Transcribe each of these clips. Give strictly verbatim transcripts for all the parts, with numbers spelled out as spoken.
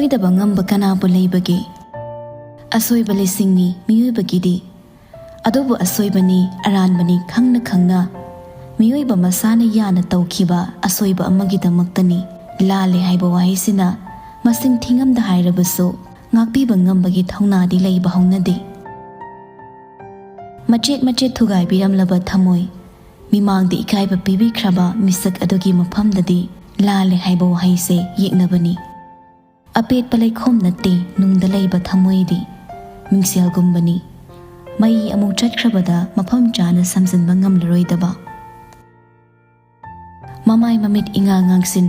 ꯇꯕ ꯉꯝꯕ ꯀꯅꯥꯕꯨ ꯂꯩꯕꯒꯦ? ꯑꯁꯣꯏꯕ ꯂꯤꯁꯤꯡꯅꯤ ꯃꯤꯑꯣꯏꯕꯒꯤꯗꯤ, ꯑꯗꯨꯕꯨ ꯑꯁꯣꯏꯕꯅꯤ ꯑꯔꯥꯟꯕꯅꯤ ꯈꯪꯅ ꯈꯪꯅ ꯃꯤꯑꯣꯏꯕ ꯃꯁꯥꯅ ꯌꯥꯅ ꯇꯧꯈꯤꯕ ꯑꯁꯣꯏꯕ ꯑꯃꯒꯤꯗꯃꯛꯇꯅꯤ꯫ ꯂꯥꯜꯂꯦ ꯍꯥꯏꯕ ꯋꯥꯍꯩꯁꯤꯅ ꯃꯁꯤꯡ ꯊꯤꯉꯝꯗ ꯍꯥꯏꯔꯕꯁꯨ ꯉꯥꯛꯄꯤꯕ ꯉꯝꯕꯒꯤ ꯊꯧꯅꯥꯗꯤ ꯂꯩꯕ ꯍꯧꯅꯗꯦ꯫ ꯃꯆꯦꯠ ꯃꯆꯦꯠ ꯊꯨꯒꯥꯏꯕꯤꯔꯝꯂꯕ ꯊꯃꯣꯏ, ꯃꯤꯃꯥꯡꯗ ꯏꯀꯥꯏꯕ ꯄꯤꯕꯤꯈ꯭ꯔꯕ ꯃꯤꯁꯛ ꯑꯗꯨꯒꯤ ꯃꯐꯝꯗꯗꯤ ꯂꯥꯜꯂꯦ ꯍꯥꯏꯕ ꯋꯥꯍꯩꯁꯦ ꯌꯦꯛꯅꯕꯅꯤ꯫ ꯑꯄꯦꯠꯄ ꯂꯩꯈꯣꯝ ꯅꯠꯇꯦ ꯅꯨꯡꯗ ꯂꯩꯕ ꯊꯃꯣꯏꯗꯤ, ꯃꯤꯡꯁꯦꯜꯒꯨꯝꯕꯅꯤ꯫ ꯃꯩ ꯑꯃꯨꯛ ꯆꯠꯈ꯭ꯔꯕꯗ ꯃꯐꯝ ꯆꯥꯅ ꯁꯝꯖꯤꯟꯕ ꯉꯝꯂꯔꯣꯏꯗꯕ꯫ ꯃꯃꯥꯏ ꯃꯃꯤꯠ ꯏꯉꯥꯡ ꯉꯥꯡꯁꯤꯟ,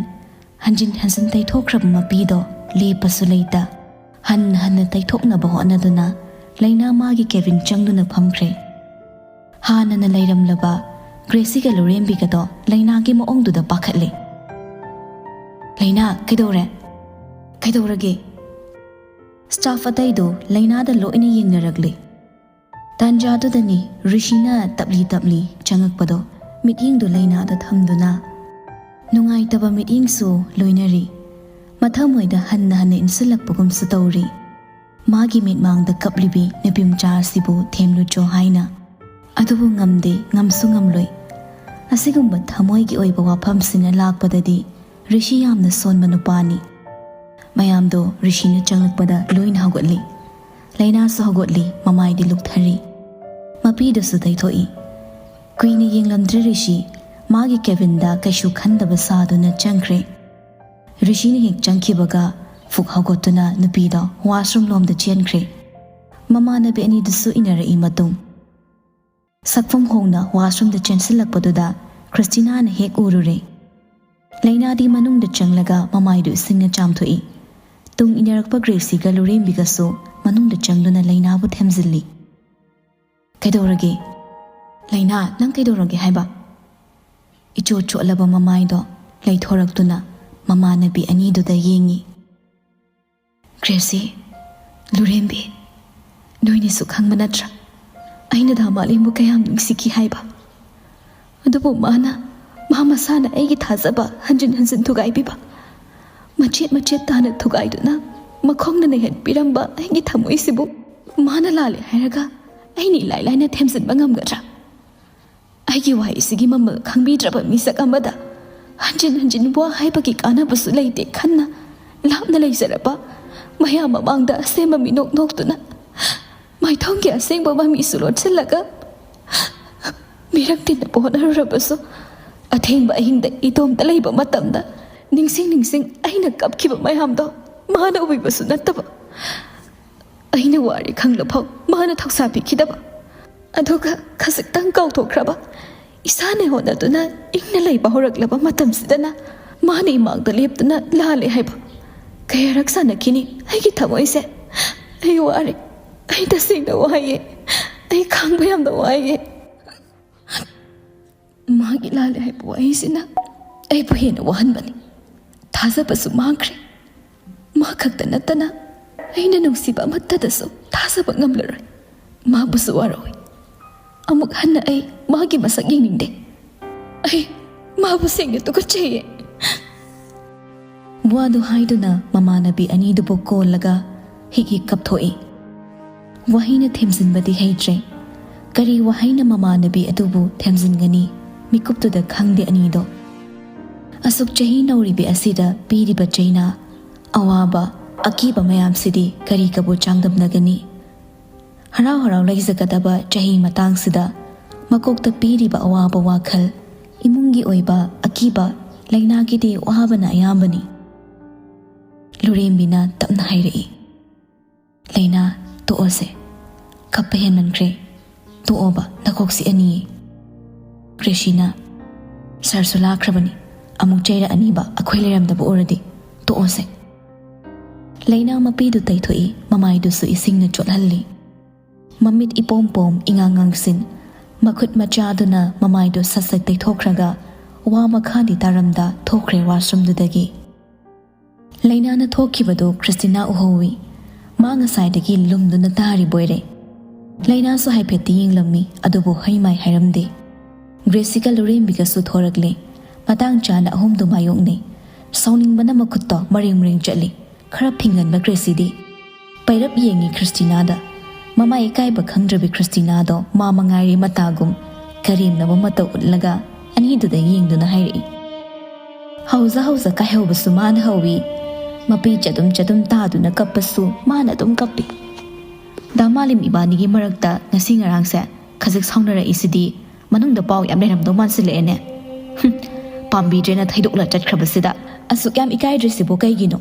ꯍꯟꯖꯤꯟ ꯍꯟꯖꯤꯟ ꯇꯩꯊꯣꯛꯈ꯭ꯔꯕ ꯃꯄꯤꯗꯣ ꯂꯦꯞꯄꯁꯨ ꯂꯩꯇ, ꯍꯟꯅ ꯍꯟꯅ ꯇꯩꯊꯣꯛꯅꯕ ꯍꯣꯠꯅꯗꯨꯅ ꯂꯩꯅꯥ ꯃꯥꯒꯤ ꯀꯦꯕꯤꯟ ꯆꯪꯗꯨꯅ ꯐꯝꯈ꯭ꯔꯦ꯫ ꯍꯥꯟꯅꯅ ꯂꯩꯔꯝꯂꯕ ꯒ꯭ꯔꯦꯁꯤꯒ ꯂꯨꯔꯦꯝꯕꯤꯒꯗꯣ ꯂꯩꯅꯥꯒꯤ ꯃꯑꯣꯡꯗꯨꯗ ꯄꯥꯈꯠꯂꯦ꯫ "ꯂꯩꯅꯥ, ꯀꯩꯗꯧꯔꯦ? ꯀꯩꯗꯧꯔꯒꯦ?" ꯁ꯭ꯇꯥꯐ ꯑꯇꯩꯗꯨ ꯂꯩꯅꯥꯗ ꯂꯣꯏꯅ ꯌꯦꯡꯅꯔꯛꯂꯦ꯫ ꯇꯥꯟꯖꯥꯗꯨꯗꯅꯤ ꯔꯤꯁꯤꯅ ꯇꯞꯂꯤ ꯇꯞꯂꯤ ꯆꯪꯉꯛꯄꯗꯣ, ꯃꯤꯠꯌꯦꯡꯗꯨ ꯂꯩꯅꯥꯗ ꯊꯝꯗꯨꯅ ꯅꯨꯡꯉꯥꯏꯇꯕ ꯃꯤꯠꯌꯦꯡꯁꯨ ꯂꯣꯏꯅꯔꯤ꯫ ꯃꯊꯃꯣꯏꯗ ꯍꯟꯅ ꯍꯟꯅ ꯏꯟꯁꯤꯜꯂꯛꯄꯒꯨꯝꯁꯨ ꯇꯧꯔꯤ꯫ ꯃꯥꯒꯤ ꯃꯤꯠꯃꯥꯡꯗ ꯀꯞꯂꯤꯕꯤ ꯅꯨꯄꯤꯃꯆꯥ ꯑꯁꯤꯕꯨ ꯊꯦꯝꯂꯨꯆꯣ ꯍꯥꯏꯅ꯫ ꯑꯗꯨꯕꯨ ꯉꯝꯗꯦ, ꯉꯝꯁꯨ ꯉꯝꯂꯣꯏ꯫ ꯑꯁꯤꯒꯨꯝꯕ ꯊꯃꯣꯏꯒꯤ ꯑꯣꯏꯕ ꯋꯥꯐꯝꯁꯤꯡꯅ ꯂꯥꯛꯄꯗꯗꯤ ꯔꯤꯁꯤ ꯌꯥꯝꯅ ꯁꯣꯟꯕ ꯅꯨꯄꯥꯅꯤ꯫ ꯃꯌꯥꯝꯗꯣ ꯔꯤꯁꯤꯅ ꯆꯪꯂꯛꯄꯗ ꯂꯣꯏꯅ ꯍꯧꯒꯠꯂꯤ꯫ ꯂꯩꯅꯥꯁꯨ ꯍꯧꯒꯠꯂꯤ, ꯃꯃꯥꯏꯗꯤ ꯂꯨꯛꯊꯔꯤ꯫ ꯃꯄꯤꯗꯨꯁꯨ ꯇꯩꯊꯣꯛꯏ꯫ ꯀꯨꯏꯅ ꯌꯦꯡꯂꯝꯗ꯭ꯔꯦ ꯔꯤꯁꯤ, ꯃꯥꯒꯤ ꯀꯦꯕꯤꯟꯗ ꯀꯩꯁꯨ ꯈꯟꯗꯕ ꯁꯥꯗꯨꯅ ꯆꯪꯈ꯭ꯔꯦ꯫ ꯔꯤꯁꯤꯅ ꯍꯦꯛ ꯆꯪꯈꯤꯕꯒ ꯐꯨꯛ ꯍꯧꯒꯠꯇꯨꯅ ꯅꯨꯄꯤꯗꯣ ꯋꯥꯁꯔꯨꯝ ꯂꯣꯝꯗ ꯆꯦꯟꯈ꯭ꯔꯦ꯫ ꯃꯃꯥꯟꯅꯕꯤ ꯑꯅꯤꯗꯨꯁꯨ ꯏꯟꯅꯔꯛꯏ ꯃꯇꯨꯡ꯫ ꯁꯛꯐꯝ ꯍꯣꯡꯅ ꯋꯥꯁꯔꯨꯝꯗ ꯆꯦꯟꯁꯤꯜꯂꯛꯄꯗꯨꯗ ꯈ꯭ꯔꯤꯁꯇꯤꯅꯥꯅ ꯍꯦꯛ ꯎꯔꯨꯔꯦ꯫ ꯂꯩꯅꯥꯗꯤ ꯃꯅꯨꯡꯗ ꯆꯪꯂꯒ ꯃꯃꯥꯏꯗꯨ ꯏꯁꯤꯡꯅ ꯆꯥꯝꯊꯣꯛꯏ꯫ ꯇꯨꯡ ꯏꯟꯅꯔꯛꯄ ꯒ꯭ꯔꯦꯁꯤꯒ ꯂꯨꯔꯦꯝꯕꯤꯒꯁꯨ ꯃꯅꯨꯡꯗ ꯆꯪꯗꯨꯅ ꯂꯩꯅꯥꯕꯨ ꯊꯦꯝꯖꯤꯜꯂꯤ꯫ "ꯀꯩꯗꯧꯔꯒꯦ? ꯂꯩꯅꯥ, ꯅꯪ ꯀꯩꯗꯧꯔꯒꯦ ꯍꯥꯏꯕ?" ꯏꯆꯣꯠ ꯆꯣꯠꯂꯕ ꯃꯃꯥꯏꯗꯣ ꯂꯩꯊꯣꯔꯛꯇꯨꯅ ꯃꯃꯥꯟꯅꯕꯤ ꯑꯅꯤꯗꯨꯗ ꯌꯦꯡꯉꯤ꯫ "ꯒ꯭ꯔꯦꯁꯤ, ꯂꯨꯔꯦꯝꯕꯤ, ꯅꯣꯏꯅꯤꯁꯨ ꯈꯪꯕ ꯅꯠꯇ꯭ꯔꯥ? ꯑꯩꯅ ꯗꯥ ꯃꯥꯂꯦꯝꯕꯨ ꯀꯌꯥꯝ ꯅꯨꯡꯁꯤꯈꯤ ꯍꯥꯏꯕ꯫ ꯑꯗꯨꯕꯨ ꯃꯥꯅ, ꯃꯥ ꯃꯁꯥꯅ ꯑꯩꯒꯤ ꯊꯥꯖꯕ ꯍꯟꯖꯤꯟ ꯍꯟꯖꯤꯟ ꯊꯨꯒꯥꯏꯕꯤꯕ, ꯃꯆꯦꯠ ꯃꯆꯦꯠ ꯇꯥꯅ ꯊꯨꯒꯥꯏꯗꯨꯅ ꯃꯈꯣꯡꯅ ꯅꯩꯍꯟꯕꯤꯔꯝꯕ ꯑꯩꯒꯤ ꯊꯃꯣꯏꯁꯤꯕꯨ ꯃꯥꯅ ꯂꯥꯜꯂꯦ ꯍꯥꯏꯔꯒ ꯑꯩꯅ ꯏꯂꯥꯏ ꯂꯥꯏꯅ ꯊꯦꯝꯖꯤꯟꯕ ꯉꯝꯒꯗ꯭ꯔꯥ? ꯑꯩꯒꯤ ꯋꯥꯍꯩꯁꯤꯒꯤ ꯃꯃꯜ ꯈꯪꯕꯤꯗ꯭ꯔꯕ ꯃꯤꯁꯛ ꯑꯃꯗ ꯍꯟꯖꯤꯟ ꯍꯟꯖꯤꯟ ꯋꯥ ꯍꯥꯏꯕꯒꯤ ꯀꯥꯟꯅꯕꯁꯨ ꯂꯩꯇꯦ ꯈꯟꯅ ꯂꯥꯞꯅ ꯂꯩꯖꯔꯕ ꯃꯌꯥꯝ ꯃꯃꯥꯡꯗ ꯑꯁꯦꯝꯕ ꯃꯤꯅꯣꯛ ꯅꯣꯛꯇꯨꯅ ꯃꯥꯏꯊꯣꯡꯒꯤ ꯑꯁꯦꯡꯕ ꯃꯃꯤꯁꯨ ꯂꯣꯠꯁꯤꯜꯂꯒ ꯃꯤꯔꯛ ꯇꯤꯟꯅꯕ ꯍꯣꯠꯅꯔꯨꯔꯕꯁꯨ ꯑꯊꯦꯡꯕ ꯑꯍꯤꯡꯗ ꯏꯇꯣꯝꯇ ꯂꯩꯕ ꯃꯇꯝꯗ ꯅꯤꯡꯁꯤꯡ ꯅꯤꯡꯁꯤꯡ ꯑꯩꯅ ꯀꯞꯈꯤꯕ ꯃꯌꯥꯝꯗꯣ ꯃꯥꯅ ꯎꯕꯤꯕꯁꯨ ꯅꯠꯇꯕ, ꯑꯩꯅ ꯋꯥꯔꯦ ꯈꯪꯂꯐꯥꯎ ꯃꯥꯅ ꯊꯧꯁꯥꯕꯤꯈꯤꯗꯕ, ꯑꯗꯨꯒ ꯈꯖꯤꯛꯇꯪ ꯀꯥꯎꯊꯣꯛꯈ꯭ꯔꯕ ꯏꯁꯥꯅ ꯍꯣꯠꯅꯗꯨꯅ ꯏꯪꯅ ꯂꯩꯕ ꯍꯧꯔꯛꯂꯕ ꯃꯇꯝꯁꯤꯗꯅ ꯃꯥꯅ ꯏꯃꯥꯡꯗ ꯂꯦꯞꯇꯨꯅ ꯂꯥꯜꯂꯦ ꯍꯥꯏꯕ ꯀꯌꯥꯔꯛ ꯁꯥꯟꯅꯈꯤꯅꯤ? ꯑꯩꯒꯤ ꯊꯃꯣꯏꯁꯦ, ꯑꯩ ꯋꯥꯔꯦ, ꯑꯩ ꯇꯁꯦꯡꯅ ꯋꯥꯏꯌꯦ, ꯑꯩ ꯈꯥꯡꯕ ꯌꯥꯝꯅ ꯋꯥꯏꯌꯦ꯫ ꯃꯥꯒꯤ ꯂꯥꯜꯂꯦ ꯍꯥꯏꯕ ꯋꯥꯍꯩꯁꯤꯅ ꯑꯩꯕꯨ ꯍꯦꯟꯅ ꯋꯥꯍꯟꯕꯅꯤ꯫ ꯊꯥꯖꯕꯁꯨ ꯃꯥꯡꯈ꯭ꯔꯦ꯫ ꯃꯥ ꯈꯛꯇ ꯅꯠꯇꯅ ꯑꯩꯅ ꯅꯨꯡꯁꯤꯕ ꯑꯃꯠꯇꯗꯁꯨ ꯊꯥꯖꯕ ꯉꯝꯂꯔꯣꯏ꯫ ꯃꯥꯕꯨꯁꯨ ꯋꯥꯔꯧꯏ꯫ ꯑꯃꯨꯛ ꯍꯟꯅ ꯑꯩ ꯃꯥꯒꯤ ꯃꯁꯛ ꯌꯦꯡꯅꯤꯡꯗꯦ꯫ ꯑꯩ ꯃꯥꯕꯨ ꯁꯦꯡꯅ ꯇꯨꯀꯠꯆꯩꯌꯦ꯫ ꯋꯥꯗꯨ ꯍꯥꯏꯗꯨꯅ ꯃꯃꯥꯟꯅꯕꯤ ꯑꯅꯤꯗꯨꯕꯨ ꯀꯣꯜꯂꯒ ꯍꯤꯛ ꯍꯤꯛ ꯀꯞꯊꯣꯛꯏ꯫ ꯋꯥꯍꯩꯅ ꯊꯦꯝꯖꯤꯟꯕꯗꯤ ꯍꯩꯇ꯭ꯔꯦ꯫ ꯀꯔꯤ ꯋꯥꯍꯩꯅ ꯃꯃꯥꯟꯅꯕꯤ ꯑꯗꯨꯕꯨ ꯊꯦꯝꯖꯤꯟꯒꯅꯤ? ꯃꯤꯀꯨꯞꯇꯨꯗ ꯈꯪꯗꯦ ꯑꯅꯤꯗꯣ꯫ ꯑꯁꯨꯛ ꯆꯍꯤ ꯅꯧꯔꯤꯕꯤ ꯑꯁꯤꯗ ꯄꯤꯔꯤꯕ ꯆꯩꯅꯥ, ꯑꯋꯥꯕ, ꯑꯀꯤꯕ ꯃꯌꯥꯝꯁꯤꯗꯤ ꯀꯔꯤꯒꯕꯨ ꯆꯥꯡꯗꯝꯅꯒꯅꯤ? ꯍꯔꯥꯎ ꯍꯔꯥꯎ ꯂꯩꯖꯒꯗꯕ ꯆꯍꯤ ꯃꯇꯥꯡꯁꯤꯗ ꯃꯀꯣꯛꯇ ꯄꯤꯔꯤꯕ ꯑꯋꯥꯕ ꯋꯥꯈꯜ, ꯏꯃꯨꯡꯒꯤ ꯑꯣꯏꯕ ꯑꯀꯤꯕ, ꯂꯥꯏꯅꯥꯒꯤꯗꯤ ꯋꯥꯕꯅ ꯑꯌꯥꯝꯕꯅꯤ꯫ ꯂꯨꯔꯦꯝꯕꯤꯅ ꯇꯞꯅ ꯍꯥꯏꯔꯛꯏ, "ꯂꯥꯏꯅꯥ, ꯇꯣꯛꯑꯁꯦ꯫ ꯀꯞꯄ ꯍꯦꯟꯃꯟꯈ꯭ꯔꯦ꯫ ꯇꯣꯛꯑꯣꯕ, ꯅꯀꯣꯛ ꯆꯤꯛꯑꯅꯤꯌꯦ꯫" ꯒ꯭ꯔꯦꯁꯤꯅ, "ꯁꯥꯔꯁꯨ ꯂꯥꯛꯈ꯭ꯔꯕꯅꯤ꯫ ꯑꯃꯨꯛ ꯆꯩꯔꯛꯑꯅꯤꯕ, ꯑꯩꯈꯣꯏ ꯂꯩꯔꯝꯗꯕ ꯎꯔꯗꯤ꯫ ꯇꯣꯛꯑꯣꯁꯦ꯫" ꯂꯥꯏꯅꯥ ꯃꯄꯤꯗꯨ ꯇꯩꯊꯣꯛꯏ, ꯃꯃꯥꯏꯗꯨꯁꯨ ꯏꯁꯤꯡꯅ ꯆꯣꯠꯍꯜꯂꯤ꯫ ꯃꯃꯤꯠ ꯏꯄꯣꯝ ꯄꯣꯝ, ꯏꯉꯥꯡ ꯉꯥꯡꯁꯤꯟ, ꯃꯈꯨꯠ ꯃꯆꯥꯗꯨꯅ ꯃꯃꯥꯏꯗꯨ ꯁꯠ ꯁꯠ ꯇꯩꯊꯣꯛꯈ꯭ꯔꯒ ꯋꯥ ꯃꯈꯥꯗꯤ ꯇꯥꯔꯝꯗ ꯊꯣꯛꯈ꯭ꯔꯦ ꯋꯥꯁꯔꯨꯝꯗꯨꯗꯒꯤ꯫ ꯂꯥꯏꯅꯥꯅ ꯊꯣꯛꯈꯤꯕꯗꯨ ꯈ꯭ꯔꯤꯁꯇꯤꯅꯥ ꯎꯍꯧꯏ꯫ ꯃꯥ ꯉꯁꯥꯏꯗꯒꯤ ꯂꯨꯝꯗꯨꯅ ꯇꯥꯔꯤꯕꯣꯏꯔꯦ꯫ ꯂꯥꯏꯅꯥꯁꯨ ꯍꯥꯏꯐꯦꯠꯇꯤ ꯌꯦꯡꯂꯝꯃꯤ, ꯑꯗꯨꯕꯨ ꯍꯩ ꯃꯥꯏ ꯍꯥꯏꯔꯝꯗꯦ꯫ ꯒ꯭ꯔꯦꯁꯤꯒ ꯂꯨꯔꯦꯝꯕꯤꯒꯁꯨ ꯊꯣꯔꯛꯂꯦ꯫ ꯃꯇꯥꯡ ꯆꯥꯅ ꯑꯍꯨꯝꯗꯨ ꯃꯥꯌꯣꯛꯅꯩ꯫ ꯁꯥꯎꯅꯤꯡꯕꯅ ꯃꯈꯨꯠꯇꯣ ꯃꯔꯦꯡ ꯃꯔꯦꯡ ꯆꯠꯂꯤ꯫ ꯈꯔ ꯐꯤꯡꯒꯟꯕ ꯒ꯭ꯔꯦꯁꯤꯗꯤ ꯄꯩꯔꯞ ꯌꯦꯡꯉꯤ ꯈ꯭ꯔꯤꯁꯇꯤꯅꯥꯗ꯫ ꯃꯃꯥꯏ ꯏꯀꯥꯏꯕ ꯈꯪꯗ꯭ꯔꯕꯤ ꯈ꯭ꯔꯤꯁꯇꯤꯅꯥꯗꯣ ꯃꯥ ꯃꯉꯥꯏꯔꯦ ꯃꯇꯥꯒꯨꯝ ꯀꯔꯦꯝꯅꯕ ꯃꯇꯧ ꯎꯠꯂꯒ ꯑꯅꯤꯗꯨꯗ ꯌꯦꯡꯗꯨꯅ ꯍꯥꯏꯔꯛꯏ꯫ ꯍꯧꯖ ꯍꯧꯖ ꯀꯥꯏꯍꯧꯕꯁꯨ ꯃꯥꯅ ꯍꯧꯏ, ꯃꯄꯤ ꯆꯗꯨꯝ ꯆꯗꯨꯝ ꯇꯥꯗꯨꯅ ꯀꯞꯄꯁꯨ ꯃꯥꯅ ꯑꯗꯨꯝ ꯀꯞꯄꯤ꯫ ꯗꯥ ꯃꯥꯂꯤꯝ ꯏꯕꯥꯅꯤꯒꯤ ꯃꯔꯛꯇ ꯉꯁꯤ ꯉꯔꯥꯡꯁꯦ ꯈꯖꯤꯛ ꯁꯥꯎꯅꯔꯛꯏꯁꯤꯗꯤ ꯃꯅꯨꯡꯗ ꯄꯥꯎ ꯌꯥꯝ ꯂꯩꯔꯝꯗꯧ ꯃꯥꯟꯁꯤꯜꯂꯛꯑꯦꯅꯦ꯫ ꯍꯨꯝ, ꯄꯥꯝꯕꯤꯗ꯭ꯔꯦꯅ ꯊꯩꯗꯣꯛꯂ ꯆꯠꯈ꯭ꯔꯕꯁꯤꯗ ꯑꯁꯨꯛ ꯌꯥꯝ ꯏꯀꯥꯏꯗ꯭ꯔꯤꯁꯤꯕꯨ ꯀꯩꯒꯤꯅꯣ?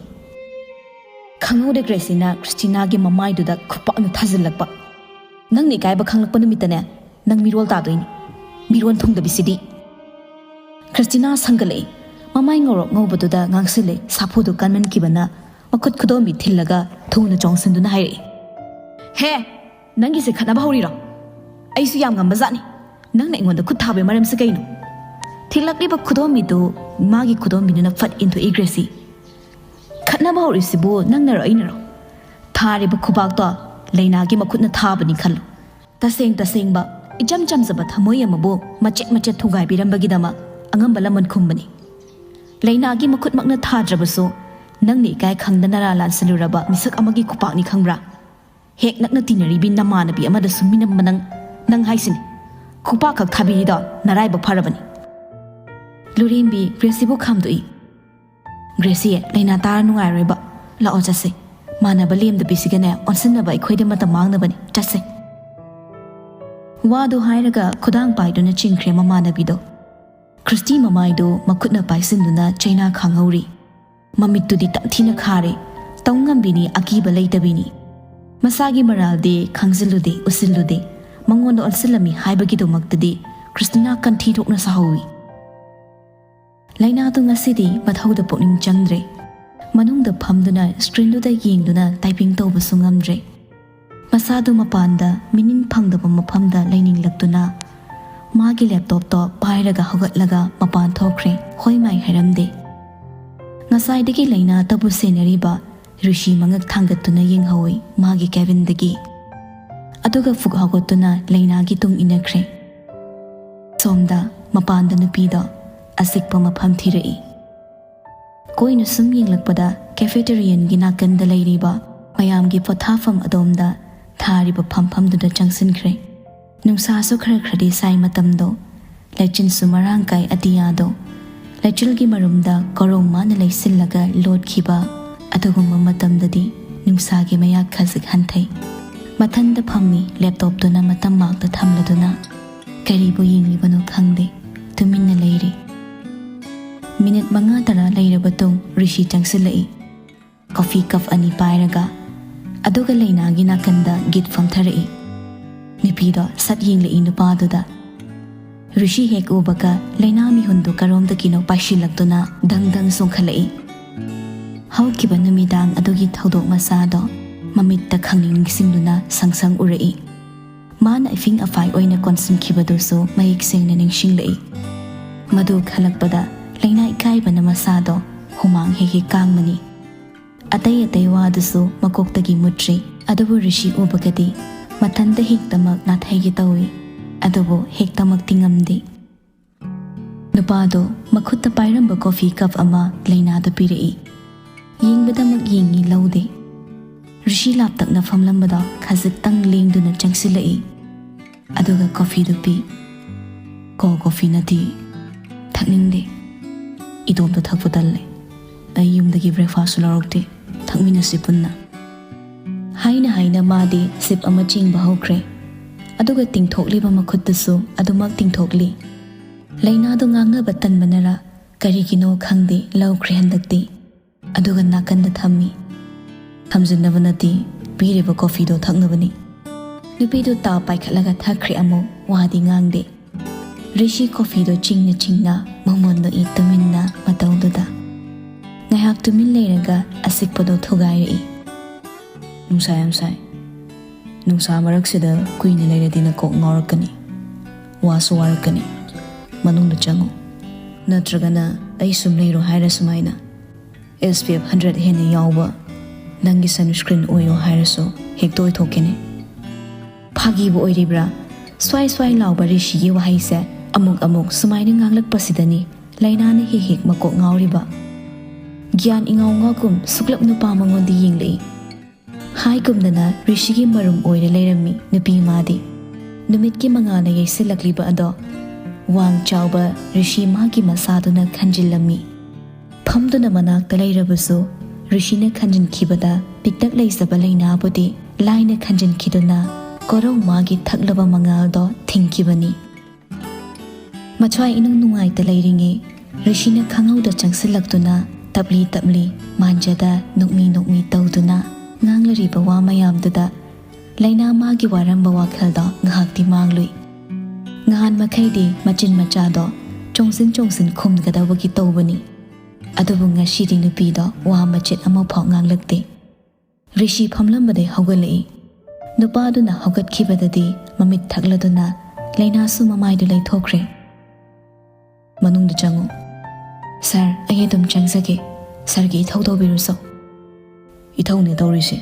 ꯈꯪꯍꯧꯗꯦ ꯒ꯭ꯔꯦꯁꯤꯅ ꯈ꯭ꯔꯤꯁꯇꯤꯅꯥꯒꯤ ꯃꯃꯥꯏꯗꯨꯗ ꯈꯨꯄꯥꯛꯅ ꯊꯥꯖꯤꯜꯂꯛꯄ꯫ ꯅꯪꯅ ꯏꯀꯥꯏꯕ ꯈꯪꯂꯛꯄ ꯅꯨꯃꯤꯠꯇꯅꯦ ꯅꯪ ꯃꯤꯔꯣꯜ ꯇꯥꯗꯣꯏꯅꯤ꯫ ꯃꯤꯔꯣꯟ ꯊꯨꯡꯗꯕꯤꯁꯤꯗꯤ꯫ ꯈ꯭ꯔꯤꯁꯇꯤꯅꯥ ꯁꯪꯒꯠꯂꯛꯏ꯫ ꯃꯃꯥꯏ ꯉꯧꯔꯣꯛ ꯉꯧꯕꯗꯨꯗ ꯉꯥꯡꯁꯤꯜꯂꯦ ꯁꯥꯐꯨꯗꯨ ꯀꯟꯃꯟꯈꯤꯕꯅ ꯃꯈꯨꯠ ꯈꯨꯗꯣꯝꯕꯤ ꯊꯤꯜꯂꯒ ꯊꯨꯅ ꯆꯣꯡꯁꯤꯟꯗꯨꯅ ꯍꯥꯏꯔꯛꯏ꯫ ꯍꯦ! ꯅꯪꯒꯤꯁꯦ ꯈꯠꯅꯕ ꯍꯧꯔꯤꯔꯣ? ꯑꯩꯁꯨ ꯌꯥꯝ ꯉꯝꯕ ꯖꯥꯠꯅꯤ꯫ ꯅꯪꯅ ꯑꯩꯉꯣꯟꯗ ꯈꯨꯠ ꯊꯥꯕꯒꯤ ꯃꯔꯝꯁꯦ ꯀꯩꯅꯣ? ꯊꯤꯜꯂꯛꯂꯤꯕ ꯈꯨꯗꯣꯝꯕꯤꯗꯨ ꯃꯥꯒꯤ ꯈꯨꯗꯣꯝꯕꯤꯗꯨꯅ ꯐꯠ ꯏꯟꯊꯣꯛꯏ ꯒ꯭ꯔꯦꯁꯤ꯫ ꯈꯠꯅꯕ ꯍꯧꯔꯤꯁꯤꯕꯨ ꯅꯪꯅꯔꯣ ꯑꯩꯅꯔꯣ? ꯊꯥꯔꯤꯕ ꯈꯨꯕꯥꯛꯇꯣ ꯂꯩꯅꯥꯒꯤ ꯃꯈꯨꯠꯅ ꯊꯥꯕꯅꯤ ꯈꯜꯂꯨ꯫ ꯇꯁꯦꯡ ꯇꯁꯦꯡꯕ ꯏꯆꯝ ꯆꯝꯖꯕ ꯊꯃꯣꯏ ꯑꯃꯕꯨ ꯃꯆꯦꯠ ꯃꯆꯦꯠ ꯊꯨꯒꯥꯏꯕꯤꯔꯝꯕꯒꯤꯗꯃꯛ ꯑꯉꯝꯕ ꯂꯃꯟ ꯈꯨꯝꯕꯅꯤ꯫ ꯂꯩꯅꯥꯒꯤ ꯃꯈꯨꯠꯃꯛꯅ ꯊꯥꯗ꯭ꯔꯕꯁꯨ ꯅꯪꯅ ꯏꯀꯥꯏ ꯈꯪꯗꯅ ꯅꯔꯥ ꯂꯥꯟꯁꯤꯜꯂꯨꯔꯕ ꯃꯤꯁꯛ ꯑꯃꯒꯤ ꯈꯨꯄꯥꯛꯅꯤ ꯈꯪꯕ꯭ꯔꯥ? ꯍꯦꯛ ꯅꯛꯅ ꯇꯤꯟꯅꯔꯤꯕꯤ ꯅꯃꯥꯟꯅꯕꯤ ꯑꯃꯗꯁꯨ ꯃꯤꯅꯝꯕ ꯅꯪ, ꯅꯪ ꯍꯥꯏꯁꯤꯅꯤ꯫ ꯈꯨꯄꯥꯛꯈꯛ ꯊꯥꯕꯤꯔꯤꯗꯣ ꯅꯔꯥꯏꯕꯛ ꯐꯔꯕꯅꯤ꯫ ꯂꯨꯔꯦꯝꯕꯤ ꯒ꯭ꯔꯦꯁꯤꯕꯨ ꯈꯥꯝꯗꯣꯛꯏ꯫ ꯒ꯭ꯔꯦꯁꯤ, ꯂꯩꯅꯥ ꯇꯥꯔ ꯅꯨꯡꯉꯥꯏꯔꯣꯏꯕ꯫ ꯂꯥꯛꯑꯣ ꯆꯠꯁꯦ꯫ ꯃꯥꯟꯅꯕ ꯂꯦꯝꯗꯕꯤꯁꯤꯒꯅꯦ ꯑꯣꯟꯁꯤꯟꯅꯕ ꯑꯩꯈꯣꯏꯗ ꯃꯇꯝ ꯃꯥꯡꯅꯕꯅꯤ꯫ ꯆꯠꯁꯦ꯫ ꯋꯥꯗꯨ ꯍꯥꯏꯔꯒ ꯈꯨꯗꯥꯡ ꯄꯥꯏꯗꯨꯅ ꯆꯤꯡꯈ꯭ꯔꯦ ꯃꯃꯥꯟꯅꯕꯤꯗꯣ꯫ ꯈ꯭ꯔꯤꯁꯇꯤ ꯃꯃꯥꯏꯗꯨ ꯃꯈꯨꯠꯅ ꯄꯥꯏꯁꯤꯟꯗꯨꯅ ꯆꯩꯅꯥ ꯈꯥꯡꯍꯧꯔꯤ꯫ ꯃꯃꯤꯠꯇꯨꯗꯤ ꯇꯝꯊꯤꯅ ꯈꯥꯔꯦ꯫ ꯇꯧ ꯉꯝꯕꯤꯅꯤ, ꯑꯀꯤꯕ ꯂꯩꯇꯕꯤꯅꯤ꯫ ꯃꯁꯥꯒꯤ ꯃꯔꯥꯜꯗꯤ ꯈꯪꯖꯤꯜꯂꯨꯗꯦ, ꯎꯁꯤꯜꯂꯨꯗꯦ꯫ ꯃꯉꯣꯟꯗ ꯑꯣꯟꯁꯤꯜꯂꯝꯃꯤ ꯍꯥꯏꯕꯒꯤꯗꯃꯛꯇꯗꯤ ꯈ꯭ꯔꯤꯁꯇꯤꯅꯥ ꯀꯟꯊꯤ ꯊꯣꯛꯅ ꯁꯥꯍꯧꯋꯤ꯫ ꯂꯩꯅꯥꯗꯨ ꯉꯁꯤꯗꯤ ꯃꯊꯧꯗ ꯄꯨꯛꯅꯤꯡ ꯆꯪꯗ꯭ꯔꯦ꯫ ꯃꯅꯨꯡꯗ ꯐꯝꯗꯨꯅ ꯁ꯭ꯀ꯭ꯔꯤꯟꯗꯨꯗ ꯌꯦꯡꯗꯨꯅ ꯇꯥꯏꯄꯤꯡ ꯇꯧꯕꯁꯨ ꯉꯝꯗ꯭ꯔꯦ꯫ ꯃꯁꯥꯗꯨ ꯃꯄꯥꯟꯗ ꯃꯤꯅꯤꯟ ꯐꯪꯗꯕ ꯃꯐꯝꯗ ꯂꯩꯅꯤꯡꯂꯛꯇꯨꯅ ꯃꯥꯒꯤ ꯂꯦꯞꯇꯣꯞꯇꯣ ꯄꯥꯏꯔꯒ ꯍꯧꯒꯠꯂꯒ ꯃꯄꯥꯟ ꯊꯣꯛꯈ꯭ꯔꯦ꯫ ꯍꯣꯏ ꯃꯥꯏ ꯍꯥꯏꯔꯝꯗꯦ꯫ ꯉꯁꯥꯏꯗꯒꯤ ꯂꯩꯅꯥꯇꯕꯨ ꯁꯦꯟꯅꯔꯤꯕ ꯔꯤꯁꯤ ꯃꯉꯛ ꯊꯥꯡꯒꯠꯇꯨꯅ ꯌꯦꯡꯍꯧꯏ ꯃꯥꯒꯤ ꯀꯦꯕꯤꯟꯗꯒꯤ꯫ ꯑꯗꯨꯒ ꯐꯨꯛ ꯍꯧꯒꯠꯇꯨꯅ ꯂꯩꯅꯥꯒꯤ ꯇꯨꯡ ꯏꯟꯅꯈ꯭ꯔꯦ꯫ ꯁꯣꯝꯗ ꯃꯄꯥꯟꯗ ꯅꯨꯄꯤꯗꯣ ꯑꯆꯤꯛꯄ ꯃꯐꯝ ꯊꯤꯔꯛꯏ꯫ ꯀꯣꯏꯅ ꯁꯨꯝ ꯌꯦꯡꯂꯛꯄꯗ ꯀꯦꯐꯦꯇꯦꯔꯤꯌꯟꯒꯤ ꯅꯥꯀꯟꯗ ꯂꯩꯔꯤꯕ ꯃꯌꯥꯝꯒꯤ ꯄꯣꯊꯥꯐꯝ ꯑꯗꯣꯝꯗ ꯊꯥꯔꯤꯕ ꯐꯝꯐꯝꯗꯨꯗ ꯆꯪꯁꯤꯟꯈ꯭ꯔꯦ꯫ ꯅꯨꯡꯁꯥꯁꯨ ꯈꯔ ꯈꯔꯗꯤ ꯁꯥꯏ ꯃꯇꯝꯗꯣ꯫ ꯂꯩꯆꯤꯟꯁꯨ ꯃꯔꯥꯡ ꯀꯥꯏ ꯑꯇꯤꯌꯥꯗꯣ꯫ ꯂꯩꯆꯤꯜꯒꯤ ꯃꯔꯨꯝꯗ ꯀꯣꯔꯣꯝ ꯃꯥꯅ ꯂꯩꯁꯤꯜꯂꯒ ꯂꯣꯠꯈꯤꯕ ꯑꯗꯨꯒꯨꯝꯕ ꯃꯇꯝꯗꯗꯤ ꯅꯨꯡꯁꯥꯒꯤ ꯃꯌꯥꯛ ꯈꯖꯤꯛ ꯍꯟꯊꯩ꯫ ꯃꯊꯟꯗ ꯐꯝꯃꯤ, ꯂꯦꯞꯇꯣꯞꯇꯨꯅ ꯃꯇꯝ ꯃꯥꯛꯇ ꯊꯝꯂꯗꯨꯅ꯫ ꯀꯔꯤꯕꯨ ꯌꯦꯡꯂꯤꯕꯅꯣ ꯈꯪꯗꯦ, ꯇꯨꯃꯤꯟꯅ ꯂꯩꯔꯤ꯫ ꯃꯤꯅꯤꯠ ꯃꯉꯥ ꯇꯔꯥ ꯂꯩꯔꯕ ꯇꯨꯡ ꯔꯤꯁꯤ ꯆꯪꯁꯤꯜꯂꯛꯏ꯫ ꯀꯣꯐꯤ ꯀꯞ ꯑꯅꯤ ꯄꯥꯏꯔꯒ꯫ ꯑꯗꯨꯒ ꯂꯩꯅꯥꯒꯤ ꯅꯥꯀꯟꯗ ꯒꯤꯠ ꯐꯝꯊꯔꯛꯏ꯫ ꯅꯨꯄꯤꯗꯣ ꯁꯠ ꯌꯦꯡꯂꯛꯏ ꯅꯨꯄꯥꯗꯨꯗ꯫ ꯔꯤꯁꯤ ꯍꯦꯛ ꯎꯕꯒ ꯂꯩꯅꯥ ꯃꯤꯍꯨꯟꯗꯨ ꯀꯔꯣꯝꯗꯒꯤꯅꯣ ꯄꯥꯏꯁꯤꯜꯂꯛꯇꯨꯅ ꯗꯪ ꯗꯪ ꯆꯣꯡꯈꯠꯂꯛꯏ꯫ ꯍꯧꯈꯤꯕ ꯅꯨꯃꯤꯗꯥꯡ ꯑꯗꯨꯒꯤ ꯊꯧꯗꯣꯛ ꯃꯆꯥꯗꯣ ꯃꯃꯤꯠꯇ ꯈꯪꯅꯤꯡ ꯅꯤꯡꯁꯤꯡꯗꯨꯅ ꯁꯪ ꯁꯪ ꯎꯔꯛꯏ꯫ ꯃꯥꯅ ꯑꯐꯤꯡ ꯑꯐꯥꯏ ꯑꯣꯏꯅ ꯀꯣꯟꯁꯤꯟꯈꯤꯕꯗꯨꯁꯨ ꯃꯌꯦꯛ ꯁꯦꯡꯅ ꯅꯤꯡꯁꯤꯡꯂꯛꯏ꯫ ꯃꯗꯨ ꯈꯜꯂꯛꯄꯗ ꯂꯩꯅꯥ ꯏꯀꯥꯏꯕꯅ ꯃꯁꯥꯗꯣ ꯍꯨꯃꯥꯡ ꯍꯦꯛ ꯍꯦꯛ ꯀꯥꯡꯕꯅꯤ꯫ ꯑꯇꯩ ꯑꯇꯩ ꯋꯥꯗꯨꯁꯨ ꯃꯀꯣꯛꯇꯒꯤ ꯃꯨꯠꯇ꯭ꯔꯤ꯫ ꯑꯗꯨꯕꯨ ꯔꯤꯁꯤ ꯎꯕꯒꯗꯤ ꯃꯊꯟꯇ ꯍꯦꯛꯇꯃꯛ ꯅꯥꯊꯩꯒꯦ ꯇꯧꯏ꯫ ꯑꯗꯨꯕꯨ ꯍꯦꯛꯇꯃꯛꯇꯤ ꯉꯝꯗꯦ꯫ ꯅꯨꯄꯥꯗꯣ ꯃꯈꯨꯠꯇ ꯄꯥꯏꯔꯝꯕ ꯀꯣꯐꯤ ꯀꯞ ꯑꯃ ꯂꯩꯅꯥꯗ ꯄꯤꯔꯛꯏ꯫ ꯌꯦꯡꯕꯗꯃꯛ ꯌꯦꯡꯉꯤ, ꯂꯧꯗꯦ꯫ ꯔꯤꯁꯤ ꯂꯥꯞꯇꯛꯅ ꯐꯝꯂꯝꯕꯗꯣ ꯈꯖꯤꯛꯇꯪ ꯂꯦꯡꯗꯨꯅ ꯆꯪꯁꯤꯜꯂꯛꯏ꯫ ꯑꯗꯨꯒ ꯀꯣꯐꯤꯗꯨ ꯄꯤ꯫ "ꯀꯣ ꯀꯣꯐꯤ ꯅꯠꯇꯦ, ꯊꯛꯅꯤꯡꯗꯦ꯫ ꯏꯇꯣꯝꯇ ꯊꯛꯄ ꯇꯜꯂꯦ꯫ ꯑꯩ ꯌꯨꯝꯗꯒꯤ ꯕ꯭ꯔꯦꯛꯐꯥꯁꯁꯨ ꯂꯧꯔꯛꯇꯦ꯫ ꯊꯛꯃꯤꯟꯅꯁꯤ ꯄꯨꯟꯅ꯫" ꯍꯥꯏꯅ ꯍꯥꯏꯅ ꯃꯥꯗꯤ ꯁꯤꯞ ꯑꯃ ꯆꯤꯡꯕ ꯍꯧꯈ꯭ꯔꯦ꯫ ꯑꯗꯨꯒ ꯇꯤꯡꯊꯣꯛꯂꯤꯕ ꯃꯈꯨꯠꯇꯨꯁꯨ ꯑꯗꯨꯃꯛ ꯇꯤꯡꯊꯣꯛꯂꯤ꯫ ꯂꯩꯅꯥꯗꯣ ꯉꯥꯡꯅꯕ ꯇꯟꯕꯅꯔ ꯀꯔꯤꯒꯤꯅꯣ ꯈꯪꯗꯦ, ꯂꯧꯈ꯭ꯔꯦ ꯍꯟꯗꯛꯇꯤ꯫ ꯑꯗꯨꯒ ꯅꯥꯀꯟꯗ ꯊꯝꯃꯤ꯫ ꯊꯝꯖꯤꯟꯅꯕ ꯅꯠꯇꯦ, ꯄꯤꯔꯤꯕ ꯀꯣꯐꯤꯗꯣ ꯊꯛꯅꯕꯅꯤ꯫ ꯅꯨꯄꯤꯗꯨ ꯇꯥ ꯄꯥꯏꯈꯠꯂꯒ ꯊꯛꯈ꯭ꯔꯦ ꯑꯃꯨꯛ, ꯋꯥꯗꯤ ꯉꯥꯡꯗꯦ꯫ ꯔꯤꯁꯤ ꯀꯣꯐꯤꯗꯣ ꯆꯤꯡꯅ ꯆꯤꯡꯅ ꯃꯃꯣꯟ ꯅꯣꯛꯏ ꯇꯨꯃꯤꯟꯅ ꯃꯇꯧꯗꯨꯗ꯫ ꯉꯥꯏꯍꯥꯛ ꯇꯨꯃꯤꯟ ꯂꯩꯔꯒ ꯑꯁꯤꯛꯄꯗꯣ ꯊꯨꯒꯥꯏꯔꯛꯏ꯫ "ꯅꯨꯡꯁꯥ ꯌꯥꯝ ꯁꯥꯏ꯫ ꯅꯨꯡꯁꯥ ꯃꯔꯛꯁꯤꯗ ꯀꯨꯏꯅ ꯂꯩꯔꯗꯤ ꯅꯀꯣꯛ ꯉꯥꯎꯔꯛꯀꯅꯤ꯫ ꯋꯥꯁꯨ ꯋꯥꯔꯛꯀꯅꯤ꯫ ꯃꯅꯨꯡꯗ ꯆꯪꯉꯨ꯫ ꯅꯠꯇ꯭ꯔꯒꯅ ꯑꯩ ꯁꯨꯝ ꯂꯩꯔꯣ ꯍꯥꯏꯔ ꯁꯨꯃꯥꯏꯅ꯫ ꯑꯦꯁ ꯄꯤ ꯑꯦꯐ ꯍꯟꯗ꯭ꯔꯦꯠ ꯍꯦꯟꯅ ꯌꯥꯎꯕ ꯅꯪꯒꯤ ꯁꯟꯁꯀ꯭ꯔꯤꯟ ꯑꯣꯏꯌꯣ ꯍꯥꯏꯔꯁꯨ ꯍꯦꯛꯇ ꯑꯣꯏꯊꯣꯛꯀꯅꯤ꯫" ꯐꯥꯒꯤꯕꯨ ꯑꯣꯏꯔꯤꯕ꯭ꯔꯥ? ꯁ꯭ꯋꯥꯏ ꯁ꯭ꯋꯥꯏ ꯂꯥꯎꯕ ꯔꯤꯁꯤꯒꯤ ꯋꯥꯍꯩꯁꯦ ꯑꯃꯨꯛ ꯑꯃꯨꯛ ꯁꯨꯃꯥꯏꯅ ꯉꯥꯡꯂꯛꯄꯁꯤꯗꯅꯤ ꯂꯩꯅꯥꯅ ꯍꯦꯛ ꯍꯦꯛ ꯃꯀꯣꯛ ꯉꯥꯎꯔꯤꯕ꯫ ꯒ꯭ꯌꯥꯟ ꯏꯉꯥꯎ ꯉꯥꯎꯒꯨꯝ ꯁꯨꯛꯂꯞ ꯅꯨꯄꯥ ꯃꯉꯣꯟꯗ ꯌꯦꯡꯂꯛꯏ꯫ ꯍꯥꯏꯒꯨꯝꯗꯅ ꯔꯤꯁꯤꯒꯤ ꯃꯔꯨꯝ ꯑꯣꯏꯔ ꯂꯩꯔꯝꯃꯤ ꯅꯨꯄꯤ ꯃꯥꯗꯤ꯫ ꯅꯨꯃꯤꯠꯀꯤ ꯃꯉꯥꯜꯅ ꯌꯩꯁꯤꯜꯂꯛꯂꯤꯕ ꯑꯗꯣ ꯋꯥꯡ ꯆꯥꯎꯕ ꯔꯤꯁꯤ ꯃꯥꯒꯤ ꯃꯁꯥꯗꯨꯅ ꯈꯟꯖꯤꯜꯂꯝꯃꯤ꯫ ꯐꯝꯗꯨꯅ ꯃꯅꯥꯛꯇ ꯂꯩꯔꯕꯁꯨ ꯔꯤꯁꯤꯅ ꯈꯟꯖꯤꯟꯈꯤꯕꯗ ꯄꯤꯛꯇꯛ ꯂꯩꯖꯕ ꯂꯩꯅꯥꯕꯨꯗꯤ ꯂꯥꯏꯅ ꯈꯟꯖꯤꯟꯈꯤꯗꯨꯅ ꯀꯣꯔꯧ ꯃꯥꯒꯤ ꯊꯛꯂꯕ ꯃꯉꯥꯜꯗꯣ ꯊꯤꯡꯈꯤꯕꯅꯤ꯫ ꯃꯊ꯭ꯋꯥꯏ ꯏꯅꯨꯡ ꯅꯨꯡꯉꯥꯏꯇ ꯂꯩꯔꯤꯉꯩ ꯔꯤꯁꯤꯅ ꯈꯪꯍꯧꯗ ꯆꯪꯁꯤꯜꯂꯛꯇꯨꯅ ꯇꯞꯂꯤ ꯇꯞꯂꯤ ꯃꯥꯟꯖꯗ ꯅꯣꯛꯃꯤ ꯅꯣꯛꯃꯤ ꯇꯧꯗꯨꯅ ꯉꯥꯡꯂꯔꯤꯕ ꯋꯥ ꯃꯌꯥꯝꯗꯨꯗ ꯂꯩꯅꯥ ꯃꯥꯒꯤ ꯋꯥꯔꯝꯕ ꯋꯥꯈꯜꯗꯣ ꯉꯥꯏꯍꯥꯛꯇꯤ ꯃꯥꯡꯂꯨꯏ꯫ ꯉꯍꯥꯟ ꯃꯈꯩꯗꯤ ꯃꯆꯤꯟ ꯃꯆꯥꯗꯣ ꯆꯣꯡꯁꯤꯟ ꯆꯣꯡꯁꯤꯟ ꯈꯨꯝꯒꯗꯧꯕꯒꯤ ꯇꯧꯕꯅꯤ꯫ ꯑꯗꯨꯕꯨ ꯉꯁꯤꯗꯤ ꯅꯨꯄꯤꯗꯣ ꯋꯥ ꯃꯆꯦꯠ ꯑꯃꯐꯥꯎ ꯉꯥꯡꯂꯛꯇꯦ꯫ ꯔꯤꯁꯤ ꯐꯝꯂꯝꯕꯗꯩ ꯍꯧꯒꯠꯂꯛꯏ꯫ ꯅꯨꯄꯥꯗꯨꯅ ꯍꯧꯒꯠꯈꯤꯕꯗꯗꯤ ꯃꯃꯤꯠ ꯊꯛꯂꯗꯨꯅ ꯂꯩꯅꯥꯁꯨ ꯃꯃꯥꯏꯗꯨ ꯂꯩꯊꯣꯛꯈ꯭ꯔꯦ꯫ "ꯃꯅꯨꯡꯗ ꯆꯪꯉꯨ꯫ ꯁꯥꯔ, ꯑꯩ ꯑꯗꯨꯝ ꯆꯪꯖꯒꯦ꯫ ꯁꯥꯔꯒꯤ ꯏꯊꯧ ꯇꯧꯕꯤꯔꯨꯁꯣ꯫" "ꯏꯊꯧꯅꯦ ꯇꯧꯔꯤꯁꯦ꯫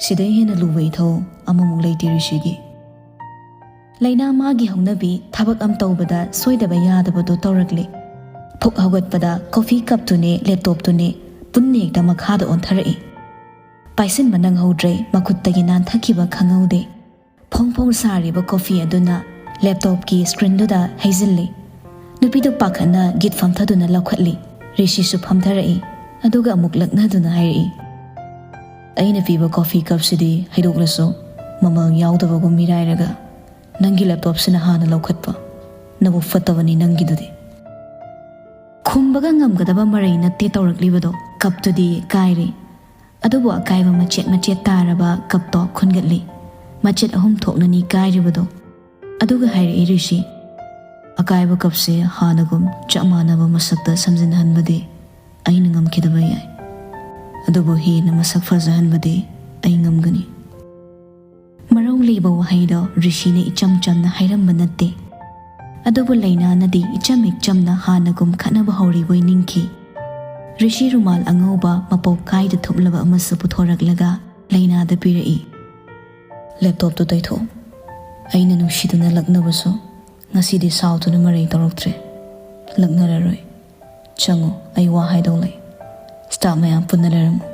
ꯁꯤꯗꯩ ꯍꯦꯟꯅ ꯂꯨꯕ ꯏꯊꯧ ꯑꯃꯃꯨꯛ ꯂꯩꯇꯦ ꯔꯤꯁꯤꯒꯤ꯫" ꯂꯩꯅꯥ ꯃꯥꯒꯤ ꯍꯧꯅꯕꯤ ꯊꯕꯛ ꯑꯃ ꯇꯧꯕꯗ ꯁꯣꯏꯗꯕ ꯌꯥꯗꯕꯗꯣ ꯇꯧꯔꯛꯂꯦ꯫ ꯐꯨꯛ ꯍꯧꯒꯠꯄꯗ ꯀꯣꯐꯤ ꯀꯞꯇꯨꯅꯦ ꯂꯦꯞꯇꯣꯞꯇꯨꯅꯦ ꯄꯨꯟꯅ ꯍꯦꯛꯇ ꯃꯈꯥꯗ ꯑꯣꯟꯊꯔꯛꯏ꯫ ꯄꯥꯏꯁꯤꯟꯕ ꯅꯪꯍꯧꯗ꯭ꯔꯦ ꯃꯈꯨꯠꯇꯒꯤ ꯅꯥꯟꯊꯈꯤꯕ ꯈꯪꯍꯧꯗꯦ꯫ ꯐꯣꯡ ꯐꯣꯡ ꯁꯥꯔꯤꯕ ꯀꯣꯐꯤ ꯑꯗꯨꯅ ꯂꯦꯞꯇꯣꯞꯀꯤ ꯁ꯭ꯀ꯭ꯔꯤꯟꯗꯨꯗ ꯍꯩꯖꯤꯜꯂꯤ꯫ ꯅꯨꯄꯤꯗꯨ ꯄꯥꯈꯠꯅ ꯒꯤꯠ ꯐꯝꯊꯗꯨꯅ ꯂꯧꯈꯠꯂꯤ꯫ ꯔꯤꯁꯤꯁꯨ ꯐꯝꯊꯔꯛꯏ꯫ ꯑꯗꯨꯒ ꯑꯃꯨꯛ ꯂꯛꯅꯗꯨꯅ ꯍꯥꯏꯔꯛꯏ, "ꯑꯩꯅ ꯄꯤꯕ ꯀꯣꯐꯤ ꯀꯞꯁꯤꯗꯤ ꯍꯩꯗꯣꯛꯂꯁꯨ ꯃꯃꯜ ꯌꯥꯎꯗꯕꯒꯨꯝ ꯃꯤꯔꯥꯏꯔꯒ ꯅꯪꯒꯤ ꯂꯦꯞꯇꯣꯞꯁꯤꯅ ꯍꯥꯟꯅ ꯂꯧꯈꯠꯄ꯫ ꯅꯕꯨꯛ ꯐꯠꯇꯕꯅꯤ ꯅꯪꯒꯤꯗꯨꯗꯤ꯫" ꯈꯨꯝꯕꯒ ꯉꯝꯒꯗꯕ ꯃꯔꯩ ꯅꯠꯇꯦ ꯇꯧꯔꯛꯂꯤꯕꯗꯣ꯫ ꯀꯞꯇꯨꯗꯤ ꯀꯥꯏꯔꯦ꯫ ꯑꯗꯨꯕꯨ ꯑꯀꯥꯏꯕ ꯃꯆꯦꯠ ꯃꯆꯦꯠ ꯇꯥꯔꯕ ꯀꯞꯇꯣ ꯈꯨꯟꯒꯠꯂꯤ꯫ ꯃꯆꯦꯠ ꯑꯍꯨꯝ ꯊꯣꯛꯅꯅꯤ ꯀꯥꯏꯔꯤꯕꯗꯣ꯫ ꯑꯗꯨꯒ ꯍꯥꯏꯔꯛꯏ ꯔꯤꯁꯤ, "ꯑꯀꯥꯏꯕ ꯀꯞꯁꯦ ꯍꯥꯟꯅꯒꯨꯝ ꯆꯞ ꯃꯥꯟꯅꯕ ꯃꯁꯛꯇ ꯁꯝꯖꯤꯟꯍꯟꯕꯗꯤ ꯑꯩꯅ ꯉꯝꯈꯤꯗꯕ ꯌꯥꯏ꯫ ꯑꯗꯨꯕꯨ ꯍꯦꯟꯅ ꯃꯁꯛ ꯐꯖꯍꯟꯕꯗꯤ ꯑꯩ ꯉꯝꯒꯅꯤ꯫" ꯃꯔꯧ ꯂꯩꯕ ꯋꯥꯍꯩꯗꯣ ꯔꯤꯁꯤꯅ ꯏꯆꯝ ꯆꯝꯅ ꯍꯥꯏꯔꯝꯕ ꯅꯠꯇꯦ꯫ ꯑꯗꯨꯕꯨ ꯂꯩꯅꯥꯅꯗꯤ ꯏꯆꯝ ꯍꯦꯛ ꯆꯝꯅ ꯍꯥꯟꯅꯒꯨꯝ ꯈꯠꯅꯕ ꯍꯧꯔꯤꯕꯣꯏ ꯅꯤꯡꯈꯤ꯫ ꯔꯤꯁꯤ ꯔꯨꯃꯥꯜ ꯑꯉꯧꯕ ꯃꯄꯣꯛ ꯀꯥꯏꯗ ꯊꯨꯞꯂꯕ ꯑꯃꯁꯨ ꯄꯨꯊꯣꯔꯛꯂꯒ ꯂꯩꯅꯥꯗ ꯄꯤꯔꯛꯏ꯫ "ꯂꯦꯞꯇꯣꯞꯇꯨ ꯇꯩꯊꯣꯛꯎ꯫ ꯑꯩꯅ ꯅꯨꯡꯁꯤꯗꯨꯅ ꯂꯛꯅꯕꯁꯨ ꯉꯁꯤꯗꯤ ꯁꯥꯎꯗꯨꯅ ꯃꯔꯩ ꯇꯧꯔꯛꯇ꯭ꯔꯦ꯫ ꯂꯛꯅꯔꯔꯣꯏ꯫ ꯆꯪꯉꯨ, ꯑꯩ ꯋꯥ ꯍꯥꯏꯗꯧ ꯂꯩ꯫" ꯁ꯭ꯇꯥꯐ ꯃꯌꯥꯝ ꯄꯨꯟꯅ ꯂꯩꯔꯝꯃꯨ꯫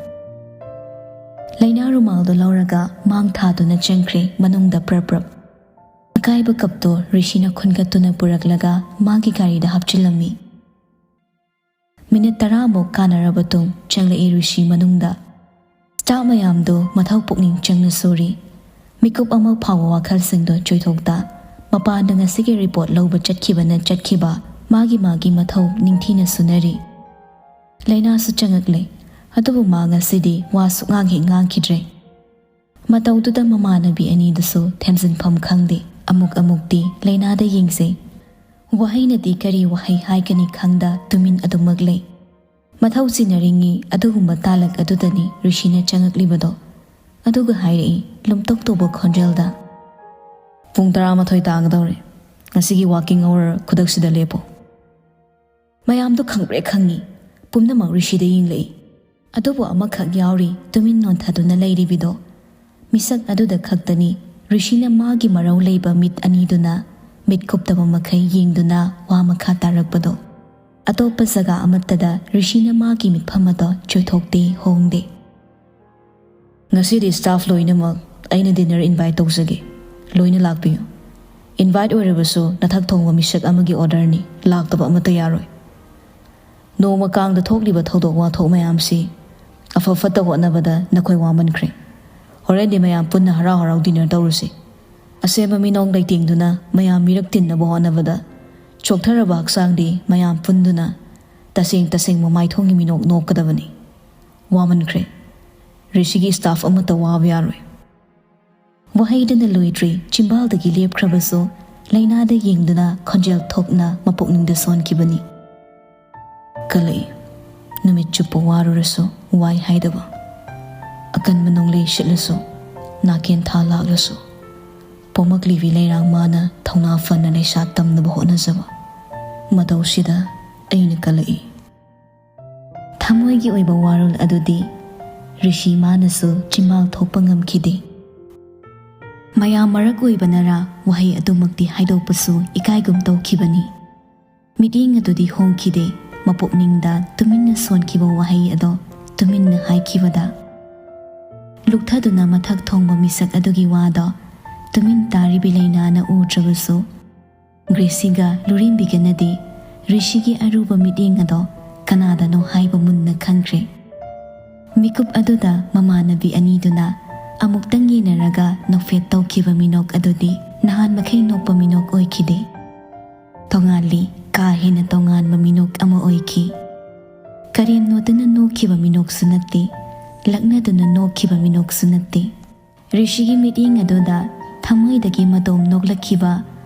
ꯂꯩꯅꯥ ꯔꯨꯃꯥꯜꯗꯣ ꯂꯧꯔꯒ ꯃꯥꯡ ꯊꯥꯗꯨꯅ ꯆꯪꯈ꯭ꯔꯦ ꯃꯅꯨꯡꯗ ꯄ꯭ꯔꯞ ꯄ꯭ꯔꯞ꯫ ꯑꯀꯥꯏꯕ ꯀꯞꯇꯣ ꯔꯤꯁꯤꯅ ꯈꯨꯟꯒꯠꯇꯨꯅ ꯄꯨꯔꯛꯂꯒ ꯃꯥꯒꯤ ꯒꯥꯔꯤꯗ ꯍꯥꯞꯆꯤꯜꯂꯝꯃꯤ꯫ ꯃꯤꯅꯤꯠ ꯇꯔꯥꯃꯨꯛ ꯀꯥꯟꯅꯔꯕ ꯇꯨꯡ ꯆꯪꯂꯛꯏ ꯔꯤꯁꯤ ꯃꯅꯨꯡꯗ꯫ ꯁ꯭ꯇꯥꯐ ꯃꯌꯥꯝꯗꯣ ꯃꯊꯧ ꯄꯨꯛꯅꯤꯡ ꯆꯪꯅ ꯁꯨꯔꯤ꯫ ꯃꯤꯀꯨꯞ ꯑꯃ ꯐꯥꯎꯕ ꯋꯥꯈꯜꯁꯤꯡꯗꯣ ꯆꯣꯏꯊꯣꯛꯇ ꯃꯄꯥꯟꯗ ꯉꯁꯤꯒꯤ ꯔꯤꯄꯣꯔꯠ ꯂꯧꯕ ꯆꯠꯈꯤꯕꯅ ꯆꯠꯈꯤꯕ ꯃꯥꯒꯤ ꯃꯥꯒꯤ ꯃꯊꯧ ꯅꯤꯡꯊꯤꯅ ꯁꯨꯅꯔꯤ꯫ ꯂꯩꯅꯥꯁꯨ ꯆꯪꯉꯛꯂꯦ꯫ ꯑꯗꯨꯕꯨ ꯃꯥ ꯉꯁꯤꯗꯤ ꯋꯥ ꯁꯨꯛꯉꯥꯡ ꯍꯦꯛ ꯉꯥꯡꯈꯤꯗ꯭ꯔꯦ꯫ ꯃꯇꯧꯗꯨꯗ ꯃꯃꯥꯟꯅꯕꯤ ꯑꯅꯤꯗꯨꯁꯨ ꯊꯦꯝꯖꯤꯟꯐꯝ ꯈꯪꯗꯦ꯫ ꯑꯃꯨꯛ ꯑꯃꯨꯛꯇꯤ ꯂꯩꯅꯥꯗ ꯌꯦꯡꯖꯩ꯫ ꯋꯥꯍꯩꯅꯗꯤ ꯀꯔꯤ ꯋꯥꯍꯩ ꯍꯥꯏꯒꯅꯤ ꯈꯪꯗ ꯇꯨꯃꯤꯟ ꯑꯗꯨꯃꯛ ꯂꯩ꯫ ꯃꯊꯧ ꯆꯤꯟꯅꯔꯤꯉꯩ ꯑꯗꯨꯒꯨꯝꯕ ꯇꯥꯂꯛ ꯑꯗꯨꯗꯅꯤ ꯔꯤꯁꯤꯅ ꯆꯪꯉꯛꯂꯤꯕꯗꯣ꯫ ꯑꯗꯨꯒ ꯍꯥꯏꯔꯛꯏ ꯂꯨꯝꯇꯧ ꯇꯧꯕ ꯈꯣꯟꯖꯦꯜꯗ, "ꯄꯨꯡ ꯇꯔꯥꯃꯥꯊꯣꯏ ꯇꯥꯒꯗꯧꯔꯦ꯫ ꯉꯁꯤꯒꯤ working hour ꯈꯨꯗꯛꯁꯤꯗ ꯂꯦꯞꯄꯣ꯫" ꯃꯌꯥꯝꯗꯨ ꯈꯪꯕ꯭ꯔꯦ ꯈꯪꯉꯤ꯫ ꯄꯨꯝꯅꯃꯛ ꯔꯤꯁꯤꯗ ꯌꯦꯡꯂꯛꯏ꯫ ꯑꯗꯨꯕꯨ ꯑꯃꯈꯛ ꯌꯥꯎꯔꯤ ꯇꯨꯃꯤꯟ ꯅꯣꯟꯊꯗꯨꯅ ꯂꯩꯔꯤꯕꯤꯗꯣ꯫ ꯃꯤꯁꯛ ꯑꯗꯨꯗ ꯈꯛꯇꯅꯤ ꯔꯤꯁꯤꯅ ꯃꯥꯒꯤ ꯃꯔꯧ ꯂꯩꯕ ꯃꯤꯠ ꯑꯅꯤꯗꯨꯅ ꯃꯤꯠ ꯀꯨꯞꯇꯕ ꯃꯈꯩ ꯌꯦꯡꯗꯨꯅ ꯋꯥ ꯃꯈꯥ ꯇꯥꯔꯛꯄꯗꯣ꯫ ꯑꯇꯣꯞꯄ ꯖꯒꯥ ꯑꯃꯠꯇꯗ ꯔꯤꯁꯤꯅ ꯃꯥꯒꯤ ꯃꯤꯠꯐꯝ ꯑꯗꯣ ꯆꯣꯏꯊꯣꯛꯇꯦ, ꯍꯣꯡꯗꯦ꯫ "ꯉꯁꯤꯗꯤ ꯁ꯭ꯇꯥꯐ ꯂꯣꯏꯅꯃꯛ ꯑꯩꯅ ꯗꯤꯟꯅꯔ ꯏꯟꯚꯥꯏꯠ ꯇꯧꯖꯒꯦ꯫ ꯂꯣꯏꯅ ꯂꯥꯛꯄꯤꯌꯨ꯫ ꯏꯟꯚꯥꯏꯠ ꯑꯣꯏꯔꯕꯁꯨ ꯅꯊꯛ ꯊꯣꯡꯕ ꯃꯤꯁꯛ ꯑꯃꯒꯤ ꯑꯣꯔꯗꯔꯅꯤ, ꯂꯥꯛꯇꯕ ꯑꯃꯠꯇ ꯌꯥꯔꯣꯏ꯫ ꯅꯣꯡꯃ ꯀꯥꯡꯗ ꯊꯣꯛꯂꯤꯕ ꯊꯧꯗꯣꯛ ꯋꯥꯊꯣꯛ ꯃꯌꯥꯝꯁꯤ ꯑꯐ ꯐꯠꯇ ꯍꯣꯠꯅꯕꯗ ꯅꯈꯣꯏ ꯋꯥꯃꯟꯈ꯭ꯔꯦ꯫ ꯍꯣꯔꯦꯟꯗꯤ ꯃꯌꯥꯝ ꯄꯨꯟꯅ ꯍꯔꯥꯎ ꯍꯔꯥꯎ ꯗꯤꯟꯅꯔ ꯇꯧꯔꯨꯁꯤ꯫" ꯑꯁꯦꯝꯕ ꯃꯤꯅꯣꯡ ꯂꯩꯇꯦꯡꯗꯨꯅ ꯃꯌꯥꯝ ꯃꯤꯔꯛ ꯇꯤꯟꯅꯕ ꯍꯣꯠꯅꯕꯗ ꯆꯣꯛꯊꯔꯕ ꯍꯛꯆꯥꯡꯗꯤ ꯃꯌꯥꯝ ꯄꯨꯟꯗꯨꯅ ꯇꯁꯦꯡ ꯇꯁꯦꯡꯕ ꯃꯥꯏꯊꯣꯡꯒꯤ ꯃꯤꯅꯣꯛ ꯅꯣꯛꯀꯗꯕꯅꯤ꯫ ꯋꯥꯃꯟꯈ꯭ꯔꯦ꯫ ꯔꯤꯁꯤꯒꯤ ꯁ꯭ꯇꯥꯐ ꯑꯃꯠꯇ ꯋꯥꯕ ꯌꯥꯔꯣꯏ꯫ ꯋꯥꯍꯩꯗꯨꯅ ꯂꯣꯏꯗ꯭ꯔꯤ, ꯆꯤꯝꯕꯥꯜꯗꯒꯤ ꯂꯦꯞꯈ꯭ꯔꯕꯁꯨ ꯂꯩꯅꯥꯗ ꯌꯦꯡꯗꯨꯅ ꯈꯣꯟꯖꯦꯜ ꯊꯣꯛꯅ ꯃꯄꯨꯛꯅꯤꯡꯗ ꯁꯣꯟꯈꯤꯕꯅꯤ꯫ "ꯀꯜꯂꯛꯏ꯫ ꯅꯨꯃꯤꯠ ꯆꯨꯞꯄ ꯋꯥꯔꯨꯔꯁꯨ ꯋꯥꯏ ꯍꯥꯏꯗꯕ꯫ ꯑꯀꯟꯕ ꯅꯣꯡꯂꯩ ꯁꯤꯠꯂꯁꯨ, ꯅꯥꯀꯦꯟ ꯊꯥ ꯂꯥꯛꯂꯁꯨ, ꯄꯣꯝꯃꯛꯂꯤꯕꯤ ꯂꯩꯔꯥꯡ ꯃꯥꯅ ꯊꯧꯅꯥ ꯐꯅ ꯂꯩꯁꯥ ꯇꯝꯅꯕ ꯍꯣꯠꯅꯖꯕ꯫ ꯃꯇꯧꯁꯤꯗ ꯑꯩꯅ ꯀꯜꯂꯛꯏ꯫" ꯊꯃꯣꯏꯒꯤ ꯑꯣꯏꯕ ꯋꯥꯔꯣꯜ ꯑꯗꯨꯗꯤ ꯔꯤꯁꯤ ꯃꯥꯅꯁꯨ ꯆꯤꯝꯕꯥꯜ ꯊꯣꯛꯄ ꯉꯝꯈꯤꯗꯦ꯫ ꯃꯌꯥꯝ ꯃꯔꯛ ꯑꯣꯏꯕꯅꯔꯥ ꯋꯥꯍꯩ ꯑꯗꯨꯃꯛꯇꯤ ꯍꯥꯏꯗꯣꯛꯄꯁꯨ ꯏꯀꯥꯏꯒꯨꯝ ꯇꯧꯈꯤꯕꯅꯤ꯫ ꯃꯤꯠꯌꯦꯡ ꯑꯗꯨꯗꯤ ꯍꯣꯡꯈꯤꯗꯦ꯫ ꯃꯄꯨꯛꯅꯤꯡꯗ ꯇꯨꯃꯤꯟꯅ ꯁꯣꯟꯈꯤꯕ ꯋꯥꯍꯩ ꯑꯗꯣ ꯇꯨꯃꯤꯟꯅ ꯍꯥꯏꯈꯤꯕꯗ, ꯂꯨꯛꯊꯗꯨꯅ ꯃꯊꯛ ꯊꯣꯡꯕ ꯃꯤꯁꯛ ꯑꯗꯨꯒꯤ ꯋꯥꯗꯣ ꯇꯨꯃꯤꯟ ꯇꯥꯔꯤꯕꯤ ꯂꯩꯅꯥꯅ ꯎꯗ꯭ꯔꯕꯁꯨ, ꯒ꯭ꯔꯦꯁꯤꯒ ꯂꯨꯔꯦꯝꯕꯤꯒꯅꯗꯤ ꯔꯤꯁꯤꯒꯤ ꯑꯔꯨꯕ ꯃꯤꯠꯌꯦꯡ ꯑꯗꯣ ꯀꯅꯥꯗꯅꯣ ꯍꯥꯏꯕ ꯃꯨꯟꯅ ꯈꯪꯈ꯭ꯔꯦ꯫ ꯃꯤꯀꯨꯞ ꯑꯗꯨꯗ ꯃꯃꯥꯟꯅꯕꯤ ꯑꯅꯤꯗꯨꯅ ꯑꯃꯨꯛꯇꯪ ꯌꯦꯡꯅꯔꯒ ꯅꯣꯛꯐꯦꯠ ꯇꯧꯈꯤꯕ ꯃꯤꯅꯣꯛ ꯑꯗꯨꯗꯤ ꯅꯍꯥꯟ ꯃꯈꯩ ꯅꯣꯛꯄ ꯃꯤꯅꯣꯛ ꯑꯣꯏꯈꯤꯗꯦ꯫ ꯇꯣꯉꯥꯜꯂꯤ, ꯀꯥ ꯍꯦꯟꯅ ꯇꯣꯉꯥꯟꯕ ꯃꯤꯅꯣꯛ ꯑꯃ ꯑꯣꯏꯈꯤ꯫ ꯀꯔꯦꯝ ꯅꯣꯠꯇꯨꯅ ꯅꯣꯛꯈꯤꯕ ꯃꯤꯅꯣꯛꯁꯨ ꯅꯠꯇꯦ, ꯂꯛꯅꯗꯨꯅ ꯅꯣꯛꯈꯤꯕ ꯃꯤꯅꯣꯛꯁꯨ ꯅꯠꯇꯦ꯫ ꯔꯤꯁꯤꯒꯤ ꯃꯤꯠꯌꯦꯡ ꯑꯗꯨꯗ ꯊꯃꯣꯏꯗꯒꯤ ꯃꯇꯣꯝ ꯅꯣꯛꯂꯛꯈꯤꯕ,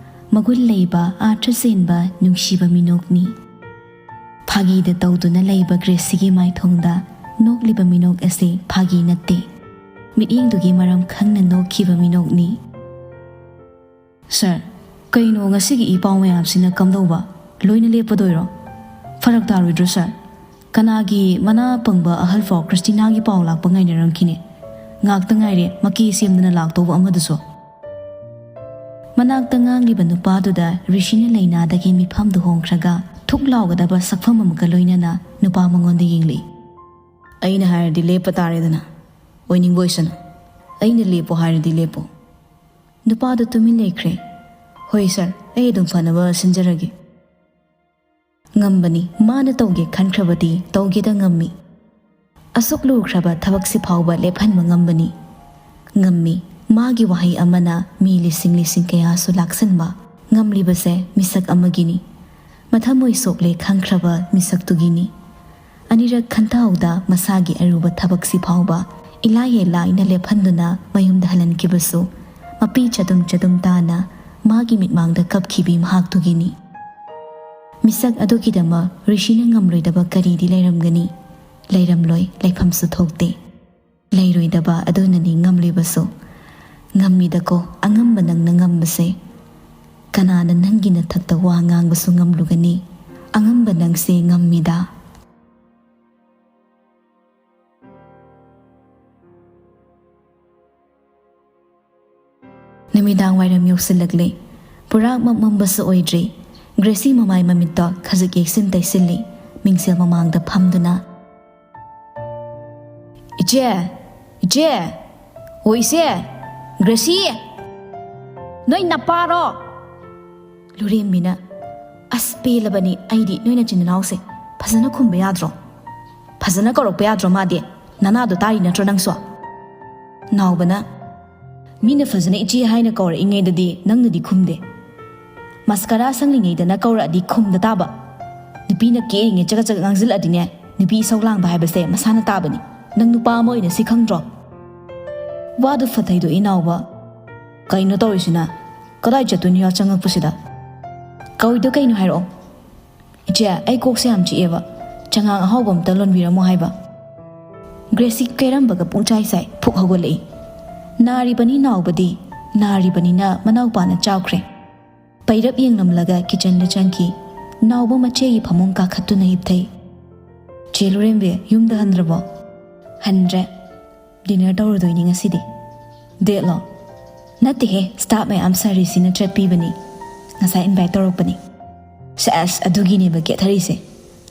ꯃꯒꯨꯟ ꯂꯩꯕ, ꯑꯥꯔꯊ ꯆꯦꯟꯕ, ꯅꯨꯡꯁꯤꯕ ꯃꯤꯅꯣꯛꯅꯤ꯫ ꯐꯥꯒꯤꯗ ꯇꯧꯗꯨꯅ ꯂꯩꯕ ꯒ꯭ꯔꯦꯁꯤꯒꯤ ꯃꯥꯏꯊꯣꯡꯗ ꯅꯣꯛꯂꯤꯕ ꯃꯤꯅꯣꯛ ꯑꯁꯤ ꯐꯥꯒꯤ ꯅꯠꯇꯦ꯫ ꯃꯤꯠꯌꯦꯡꯗꯨꯒꯤ ꯃꯔꯝ ꯈꯪꯅ ꯅꯣꯛꯈꯤꯕ ꯃꯤꯅꯣꯛꯅꯤ꯫ "ꯁꯥꯔ, ꯀꯩꯅꯣ ꯉꯁꯤꯒꯤ ꯏ ꯄꯥꯎ ꯃꯌꯥꯝꯁꯤꯅ ꯀꯝꯗꯧꯕ? ꯂꯣꯏꯅ ꯂꯦꯞꯄꯗꯣꯏꯔꯣ? ꯐꯔꯛ ꯇꯥꯔꯣꯏꯗ꯭ꯔꯣ, ꯁꯥꯔ? ꯀꯅꯥꯒꯤ ꯃꯅꯥ ꯄꯪꯕ ꯑꯍꯜ ꯐꯥꯎ ꯈ꯭ꯔꯤꯁꯇꯤꯅꯥꯒꯤ ꯄꯥꯎ ꯂꯥꯛꯄ ꯉꯥꯏꯅꯔꯝꯈꯤꯅꯤ꯫ ꯉꯥꯛꯇ ꯉꯥꯏꯔꯦ ꯃꯀꯤ ꯁꯦꯝꯗꯅ ꯂꯥꯛꯇꯧꯕ ꯑꯃꯗꯨꯁꯨ꯫" ꯃꯅꯥꯛꯇ ꯉꯥꯡꯂꯤꯕ ꯅꯨꯄꯥꯗꯨꯗ ꯔꯤꯁꯤꯅ ꯂꯩꯅꯥꯗꯒꯤ ꯃꯤꯐꯝꯗꯨ ꯍꯣꯡꯈ꯭ꯔꯒ ꯊꯨꯛ ꯂꯥꯎꯒꯗꯕ ꯁꯛꯐꯝ ꯑꯃꯒ ꯂꯣꯏꯅꯅ ꯅꯨꯄꯥ ꯃꯉꯣꯟꯗ ꯌꯦꯡꯂꯤ꯫ "ꯑꯩꯅ ꯍꯥꯏꯔꯗꯤ ꯂꯦꯞꯄ ꯇꯥꯔꯦꯗꯅ꯫ ꯑꯣꯏꯅꯤꯡꯕ ꯑꯣꯏꯁꯅꯨ꯫ ꯑꯩꯅ ꯂꯦꯞꯄꯣ ꯍꯥꯏꯔꯗꯤ ꯂꯦꯞꯄꯣ꯫" ꯅꯨꯄꯥꯗꯨ ꯇꯨꯃꯤꯟ ꯂꯩꯈ꯭ꯔꯦ꯫ "ꯍꯣꯏ ꯁꯥꯔ, ꯑꯩ ꯑꯗꯨꯝ ꯐꯅꯕ ꯁꯤꯟꯖꯔꯒꯦ꯫" ꯉꯝꯕꯅꯤ꯫ ꯃꯥꯅ ꯇꯧꯒꯦ ꯈꯟꯈ꯭ꯔꯕꯗꯤ ꯇꯧꯒꯦꯗ ꯉꯝꯃꯤ꯫ ꯑꯁꯨꯛ ꯂꯨꯈ꯭ꯔꯕ ꯊꯕꯛꯁꯤ ꯐꯥꯎꯕ ꯂꯦꯞꯍꯟꯕ ꯉꯝꯕꯅꯤ꯫ ꯉꯝꯃꯤ꯫ ꯃꯥꯒꯤ ꯋꯥꯍꯩ ꯑꯃꯅ ꯃꯤ ꯂꯤꯁꯤꯡ ꯂꯤꯁꯤꯡ ꯀꯌꯥꯁꯨ ꯂꯥꯛꯁꯤꯟꯕ ꯉꯝꯂꯤꯕꯁꯦ ꯃꯤꯁꯛ ꯑꯃꯒꯤꯅꯤ꯫ ꯃꯊꯃꯣꯏ ꯁꯣꯛꯂꯦ ꯈꯪꯈ꯭ꯔꯕ ꯃꯤꯁꯛꯇꯨꯒꯤꯅꯤ꯫ ꯑꯅꯤꯔꯛ ꯈꯟꯊꯍꯧꯗ ꯃꯁꯥꯒꯤ ꯑꯔꯨꯕ ꯊꯕꯛꯁꯤ ꯐꯥꯎꯕ ꯏꯂꯥꯏ ꯂꯥꯏꯅ ꯂꯦꯞꯍꯟꯗꯨꯅ ꯃꯌꯨꯝꯗ ꯍꯜꯍꯟꯈꯤꯕꯁꯨ ꯃꯄꯤ ꯆꯗꯨꯝ ꯆꯗꯨꯝ ꯇꯥꯅ ꯃꯥꯒꯤ ꯃꯤꯠꯃꯥꯡꯗ ꯀꯞꯈꯤꯕꯤ ꯃꯍꯥꯛꯇꯨꯒꯤꯅꯤ꯫ ꯃꯤꯁꯛ ꯑꯗꯨꯒꯤꯗꯃꯛ ꯔꯤꯁꯤꯅ ꯉꯝꯂꯣꯏꯗꯕ ꯀꯔꯤꯗꯤ ꯂꯩꯔꯝꯒꯅꯤ? ꯂꯩꯔꯝꯂꯣꯏ, ꯂꯩꯐꯝꯁꯨ ꯊꯣꯛꯇꯦ꯫ ꯂꯩꯔꯣꯏꯗꯕ ꯑꯗꯨꯅꯅꯤ ꯉꯝꯂꯤꯕꯁꯨ꯫ ꯉꯝꯃꯤꯗꯀꯣ, ꯑꯉꯝꯕ ꯅꯪꯅ ꯉꯝꯕꯁꯦ꯫ ꯀꯅꯥꯅ ꯅꯪꯒꯤ ꯅꯊꯛꯇ ꯋꯥ ꯉꯥꯡꯕꯁꯨ ꯉꯝꯂꯨꯒꯅꯤ? ꯑꯉꯝꯕ ꯅꯪꯁꯦ ꯉꯝꯃꯤꯗ꯫ ꯅꯨꯃꯤꯗꯥꯡ ꯋꯥꯏꯔꯝ ꯌꯧꯁꯤꯜꯂꯛꯂꯦ꯫ ꯄꯨꯔꯥ ꯃꯝꯃꯝꯕꯁꯨ ꯑꯣꯏꯗ꯭ꯔꯤ꯫ ꯒ꯭ꯔꯦꯁꯤ ꯃꯃꯥꯏ ꯃꯃꯤꯠꯇꯣ ꯈꯖꯤꯛ ꯌꯩꯁꯤꯟ ꯇꯩꯁꯤꯜꯂꯤ꯫ ꯃꯤꯡꯁꯦꯜ ꯃꯃꯥꯡꯗ ꯐꯝꯗꯨꯅ, "ꯏꯆꯦ! ꯏꯆꯦ! ꯑꯣ ꯏꯆꯦ! ꯒ꯭ꯔꯦꯁꯤ! ꯅꯣꯏ ꯅꯄꯥꯔꯣ?" ꯂꯨꯔꯦꯝꯕꯤꯅ, "ꯑꯁ, ꯄꯦꯜꯂꯕꯅꯤ ꯑꯩꯗꯤ ꯅꯣꯏ ꯅꯆꯤꯟ ꯅꯅꯥꯎꯁꯦ꯫ ꯐꯖꯅ ꯈꯨꯝꯕ ꯌꯥꯗ꯭ꯔꯣ? ꯐꯖꯅ ꯀꯧꯔꯛꯄ ꯌꯥꯗ꯭ꯔꯣ ꯃꯥꯗꯤ? ꯅꯅꯥꯗꯣ ꯇꯥꯔꯤ ꯅꯠꯇ꯭ꯔꯣ ꯅꯪꯁꯨ?" ꯅꯥꯎꯕꯅ, "ꯃꯤꯅ ꯐꯖꯅ ꯏꯆꯦ ꯍꯥꯏꯅ ꯀꯧꯔꯛꯏꯉꯩꯗꯗꯤ ꯅꯪꯅꯗꯤ ꯈꯨꯝꯗꯦ꯫ ꯃꯁꯀꯔꯥ ꯁꯪꯂꯤꯉꯩꯗꯅ ꯀꯧꯔꯛꯑꯗꯤ ꯈꯨꯝꯗ ꯇꯥꯕ꯫ ꯅꯨꯄꯤꯅ ꯀꯦꯔꯤꯉꯩ ꯆꯒꯠ ꯆꯒꯠ ꯉꯥꯡꯁꯤꯜꯂꯛꯑꯗꯤꯅꯦ, ꯅꯨꯄꯤ ꯏꯁꯧ ꯂꯥꯡꯕ ꯍꯥꯏꯕꯁꯦ ꯃꯁꯥꯅ ꯇꯥꯕꯅꯤ꯫ ꯅꯪ ꯅꯨꯄꯥ ꯑꯃ ꯑꯣꯏꯅ ꯁꯤ ꯈꯪꯗ꯭ꯔꯣ?" ꯋꯥꯗꯨ ꯐꯠ ꯍꯩꯗꯣꯛꯏ ꯅꯥꯎꯕ꯫ "ꯀꯩꯅꯣ ꯇꯧꯔꯤꯁꯤꯅ? ꯀꯗꯥꯏ ꯆꯠꯇꯣꯏꯅꯣ ꯌꯥ ꯆꯪꯉꯛꯄꯁꯤꯗ? ꯀꯧꯏꯗꯣ ꯀꯩꯅꯣ ꯍꯥꯏꯔꯛꯑꯣ꯫" "ꯏꯆꯦ, ꯑꯩ ꯀꯣꯛꯁꯦ ꯌꯥꯝ ꯆꯤꯛꯑꯦꯕ꯫ ꯆꯉꯥꯡ ꯑꯍꯥꯎꯕ ꯑꯝꯇ ꯂꯣꯟꯕꯤꯔꯝꯃꯣ ꯍꯥꯏꯕ꯫" ꯒ꯭ꯔꯦꯁꯤ ꯀꯩꯔꯝꯕꯒ ꯄꯨꯡꯆꯥꯏ ꯆꯥꯏ, ꯐꯨꯛ ꯍꯧꯒꯠꯂꯛꯏ꯫ ꯅꯥꯔꯤꯕꯅꯤ ꯅꯥꯎꯕꯗꯤ, ꯅꯥꯔꯤꯕꯅꯤꯅ ꯃꯅꯥꯎꯄꯥꯅ ꯆꯥꯎꯈ꯭ꯔꯦ꯫ ꯄꯩꯔꯞ ꯌꯦꯡꯂꯝꯂꯒ ꯀꯤꯆꯟꯗ ꯆꯪꯈꯤ꯫ ꯅꯥꯎꯕ ꯃꯆꯦꯒꯤ ꯐꯃꯨꯡ ꯀꯥꯈꯠꯇꯨꯅ ꯍꯤꯞꯊꯩ꯫ "ꯆꯦ ꯂꯨꯔꯦꯝꯕꯤ, ꯌꯨꯝꯗ ꯍꯟꯗ꯭ꯔꯕꯣ?" "ꯍꯟꯗ꯭ꯔꯦ꯫ ꯗꯤꯅꯔ ꯇꯧꯔꯨꯗꯣꯏꯅꯤ ꯉꯁꯤꯗꯤ꯫" "ꯗꯦꯠꯂꯣ?" "ꯅꯠꯇꯦꯍꯦ, ꯁ꯭ꯇꯥꯐ ꯃꯌꯥꯝ ꯁꯥꯔꯤꯁꯤꯅ ꯆꯠꯄꯤꯕꯅꯤ꯫ ꯉꯁꯥꯏ ꯏꯟꯚꯥꯏꯠ ꯇꯧꯔꯛꯄꯅꯤ꯫" "ꯁꯦꯁ, ꯑꯗꯨꯒꯤꯅꯦꯕ ꯀꯦꯊꯔꯤꯁꯦ꯫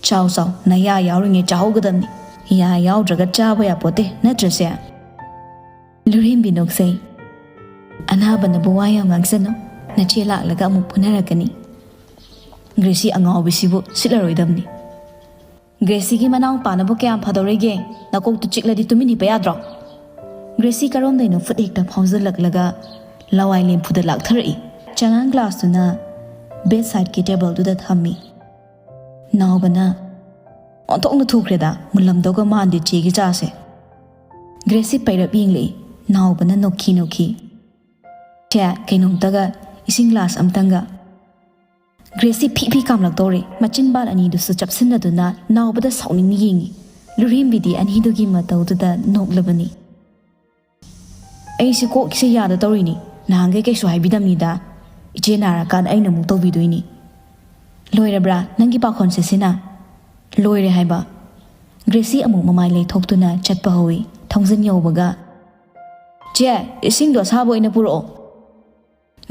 ꯆꯥꯎ ꯆꯥꯎ, ꯅꯌꯥ ꯌꯥꯎꯔꯤꯉꯩ ꯆꯥꯍꯧꯒꯗꯕꯅꯤ꯫ ꯌꯥ ꯌꯥꯎꯗ꯭ꯔꯒ ꯆꯥꯕ ꯌꯥꯄꯣꯠꯇꯦ, ꯅꯠꯇ꯭ꯔꯁꯦ?" ꯂꯨꯔꯦꯝꯕꯤ ꯅꯣꯛꯆꯩ꯫ "ꯑꯅꯥꯕꯅꯕꯨ ꯋꯥ ꯌꯥꯝ ꯉꯥꯡꯁꯅꯨ꯫ ꯅꯆꯦ ꯂꯥꯛꯂꯒ ꯑꯃꯨꯛ ꯐꯨꯅꯔꯛꯀꯅꯤ꯫ ꯒ꯭ꯔꯦꯁꯤ ꯑꯉꯥꯎꯕꯤꯁꯤꯕꯨ ꯁꯤꯠꯂꯔꯣꯏꯗꯕꯅꯤ꯫" "ꯒ꯭ꯔꯦꯁꯤꯒꯤ ꯃꯅꯥꯎꯄꯥꯅꯕꯨ ꯀꯌꯥꯝ ꯐꯗꯧꯔꯤꯒꯦ? ꯅꯀꯣꯛꯇꯨ ꯆꯤꯛꯂꯗꯤ ꯇꯨꯃꯤꯟ ꯍꯤꯞꯄ ꯌꯥꯗ꯭ꯔꯣ?" ꯒ꯭ꯔꯦꯁꯤ ꯀꯔꯣꯝꯗꯩꯅꯣ ꯐꯨꯠ ꯍꯦꯛꯇ ꯐꯥꯎꯖꯜꯂꯛꯂꯒ ꯂꯋꯥꯏ ꯂꯦꯝꯐꯨꯗ ꯂꯥꯛꯊꯔꯛꯏ꯫ ꯆꯉꯥꯡ ꯒ꯭ꯂꯥꯁꯇꯨꯅ ꯕꯦꯗ ꯁꯥꯏꯠꯀꯤ ꯇꯦꯕꯜꯗꯨꯗ ꯊꯝꯃꯤ꯫ ꯅꯥꯎꯕꯅ, "ꯑꯣꯟꯊꯣꯛꯅ ꯊꯨꯈ꯭ꯔꯦꯗ, ꯃꯨꯜꯂꯝꯗꯧꯒ ꯃꯥꯟꯗꯦ ꯆꯦꯒꯤ ꯆꯥꯁꯦ꯫" ꯒ꯭ꯔꯦꯁꯤ ꯄꯩꯔꯞ ꯌꯦꯡꯂꯛꯏ꯫ ꯅꯥꯎꯕꯅ ꯅꯣꯛꯈꯤ ꯅꯣꯛꯈꯤ꯫ "ꯆꯦ, ꯀꯩꯅꯣꯝꯇꯒ, ꯏꯁꯤꯡ ꯒ꯭ꯂꯥꯁ ꯑꯝꯇꯪꯒ꯫" ꯒ꯭ꯔꯦꯁꯤ ꯐꯤ ꯐꯤ ꯀꯥꯝꯂꯛꯇꯧꯔꯦ꯫ ꯃꯆꯤꯟꯕꯥꯜ ꯑꯅꯤꯗꯨꯁꯨ ꯆꯞꯁꯤꯟꯅꯗꯨꯅ ꯅꯥꯎꯕꯗ ꯁꯥꯎꯅꯤꯡꯅ ꯌꯦꯡꯉꯤ꯫ ꯂꯨꯔꯦꯝꯕꯤꯗꯤ ꯑꯅꯤꯗꯨꯒꯤ ꯃꯇꯧꯗꯨꯗ ꯅꯣꯛꯂꯕꯅꯤ꯫ "ꯑꯩꯁꯦ ꯀꯣꯛꯁꯦ ꯌꯥꯗ ꯇꯧꯔꯤꯅꯤ꯫ ꯅꯍꯥꯟꯈꯩ ꯀꯩꯁꯨ ꯍꯥꯏꯕꯤꯗꯝꯅꯤꯗ꯫ ꯏꯆꯦ ꯅꯥꯔꯀꯥꯟꯗ ꯑꯩꯅ ꯑꯃꯨꯛ ꯇꯧꯕꯤꯗꯣꯏꯅꯤ꯫" "ꯂꯣꯏꯔꯕ꯭ꯔꯥ ꯅꯪꯒꯤ ꯄꯥꯈꯣꯟꯁꯦ ꯁꯤꯅ?" "ꯂꯣꯏꯔꯦ ꯍꯥꯏꯕ꯫" ꯒ꯭ꯔꯦꯁꯤ ꯑꯃꯨꯛ ꯃꯃꯥꯏ ꯂꯩꯊꯣꯛꯇꯨꯅ ꯆꯠꯄ ꯍꯧꯏ꯫ ꯊꯣꯡꯖꯤꯟ ꯌꯧꯕꯒ, "ꯆꯦ, ꯏꯁꯤꯡꯗꯣ ꯑꯁꯥꯕ ꯑꯣꯏꯅ ꯄꯨꯔꯛꯑꯣ꯫"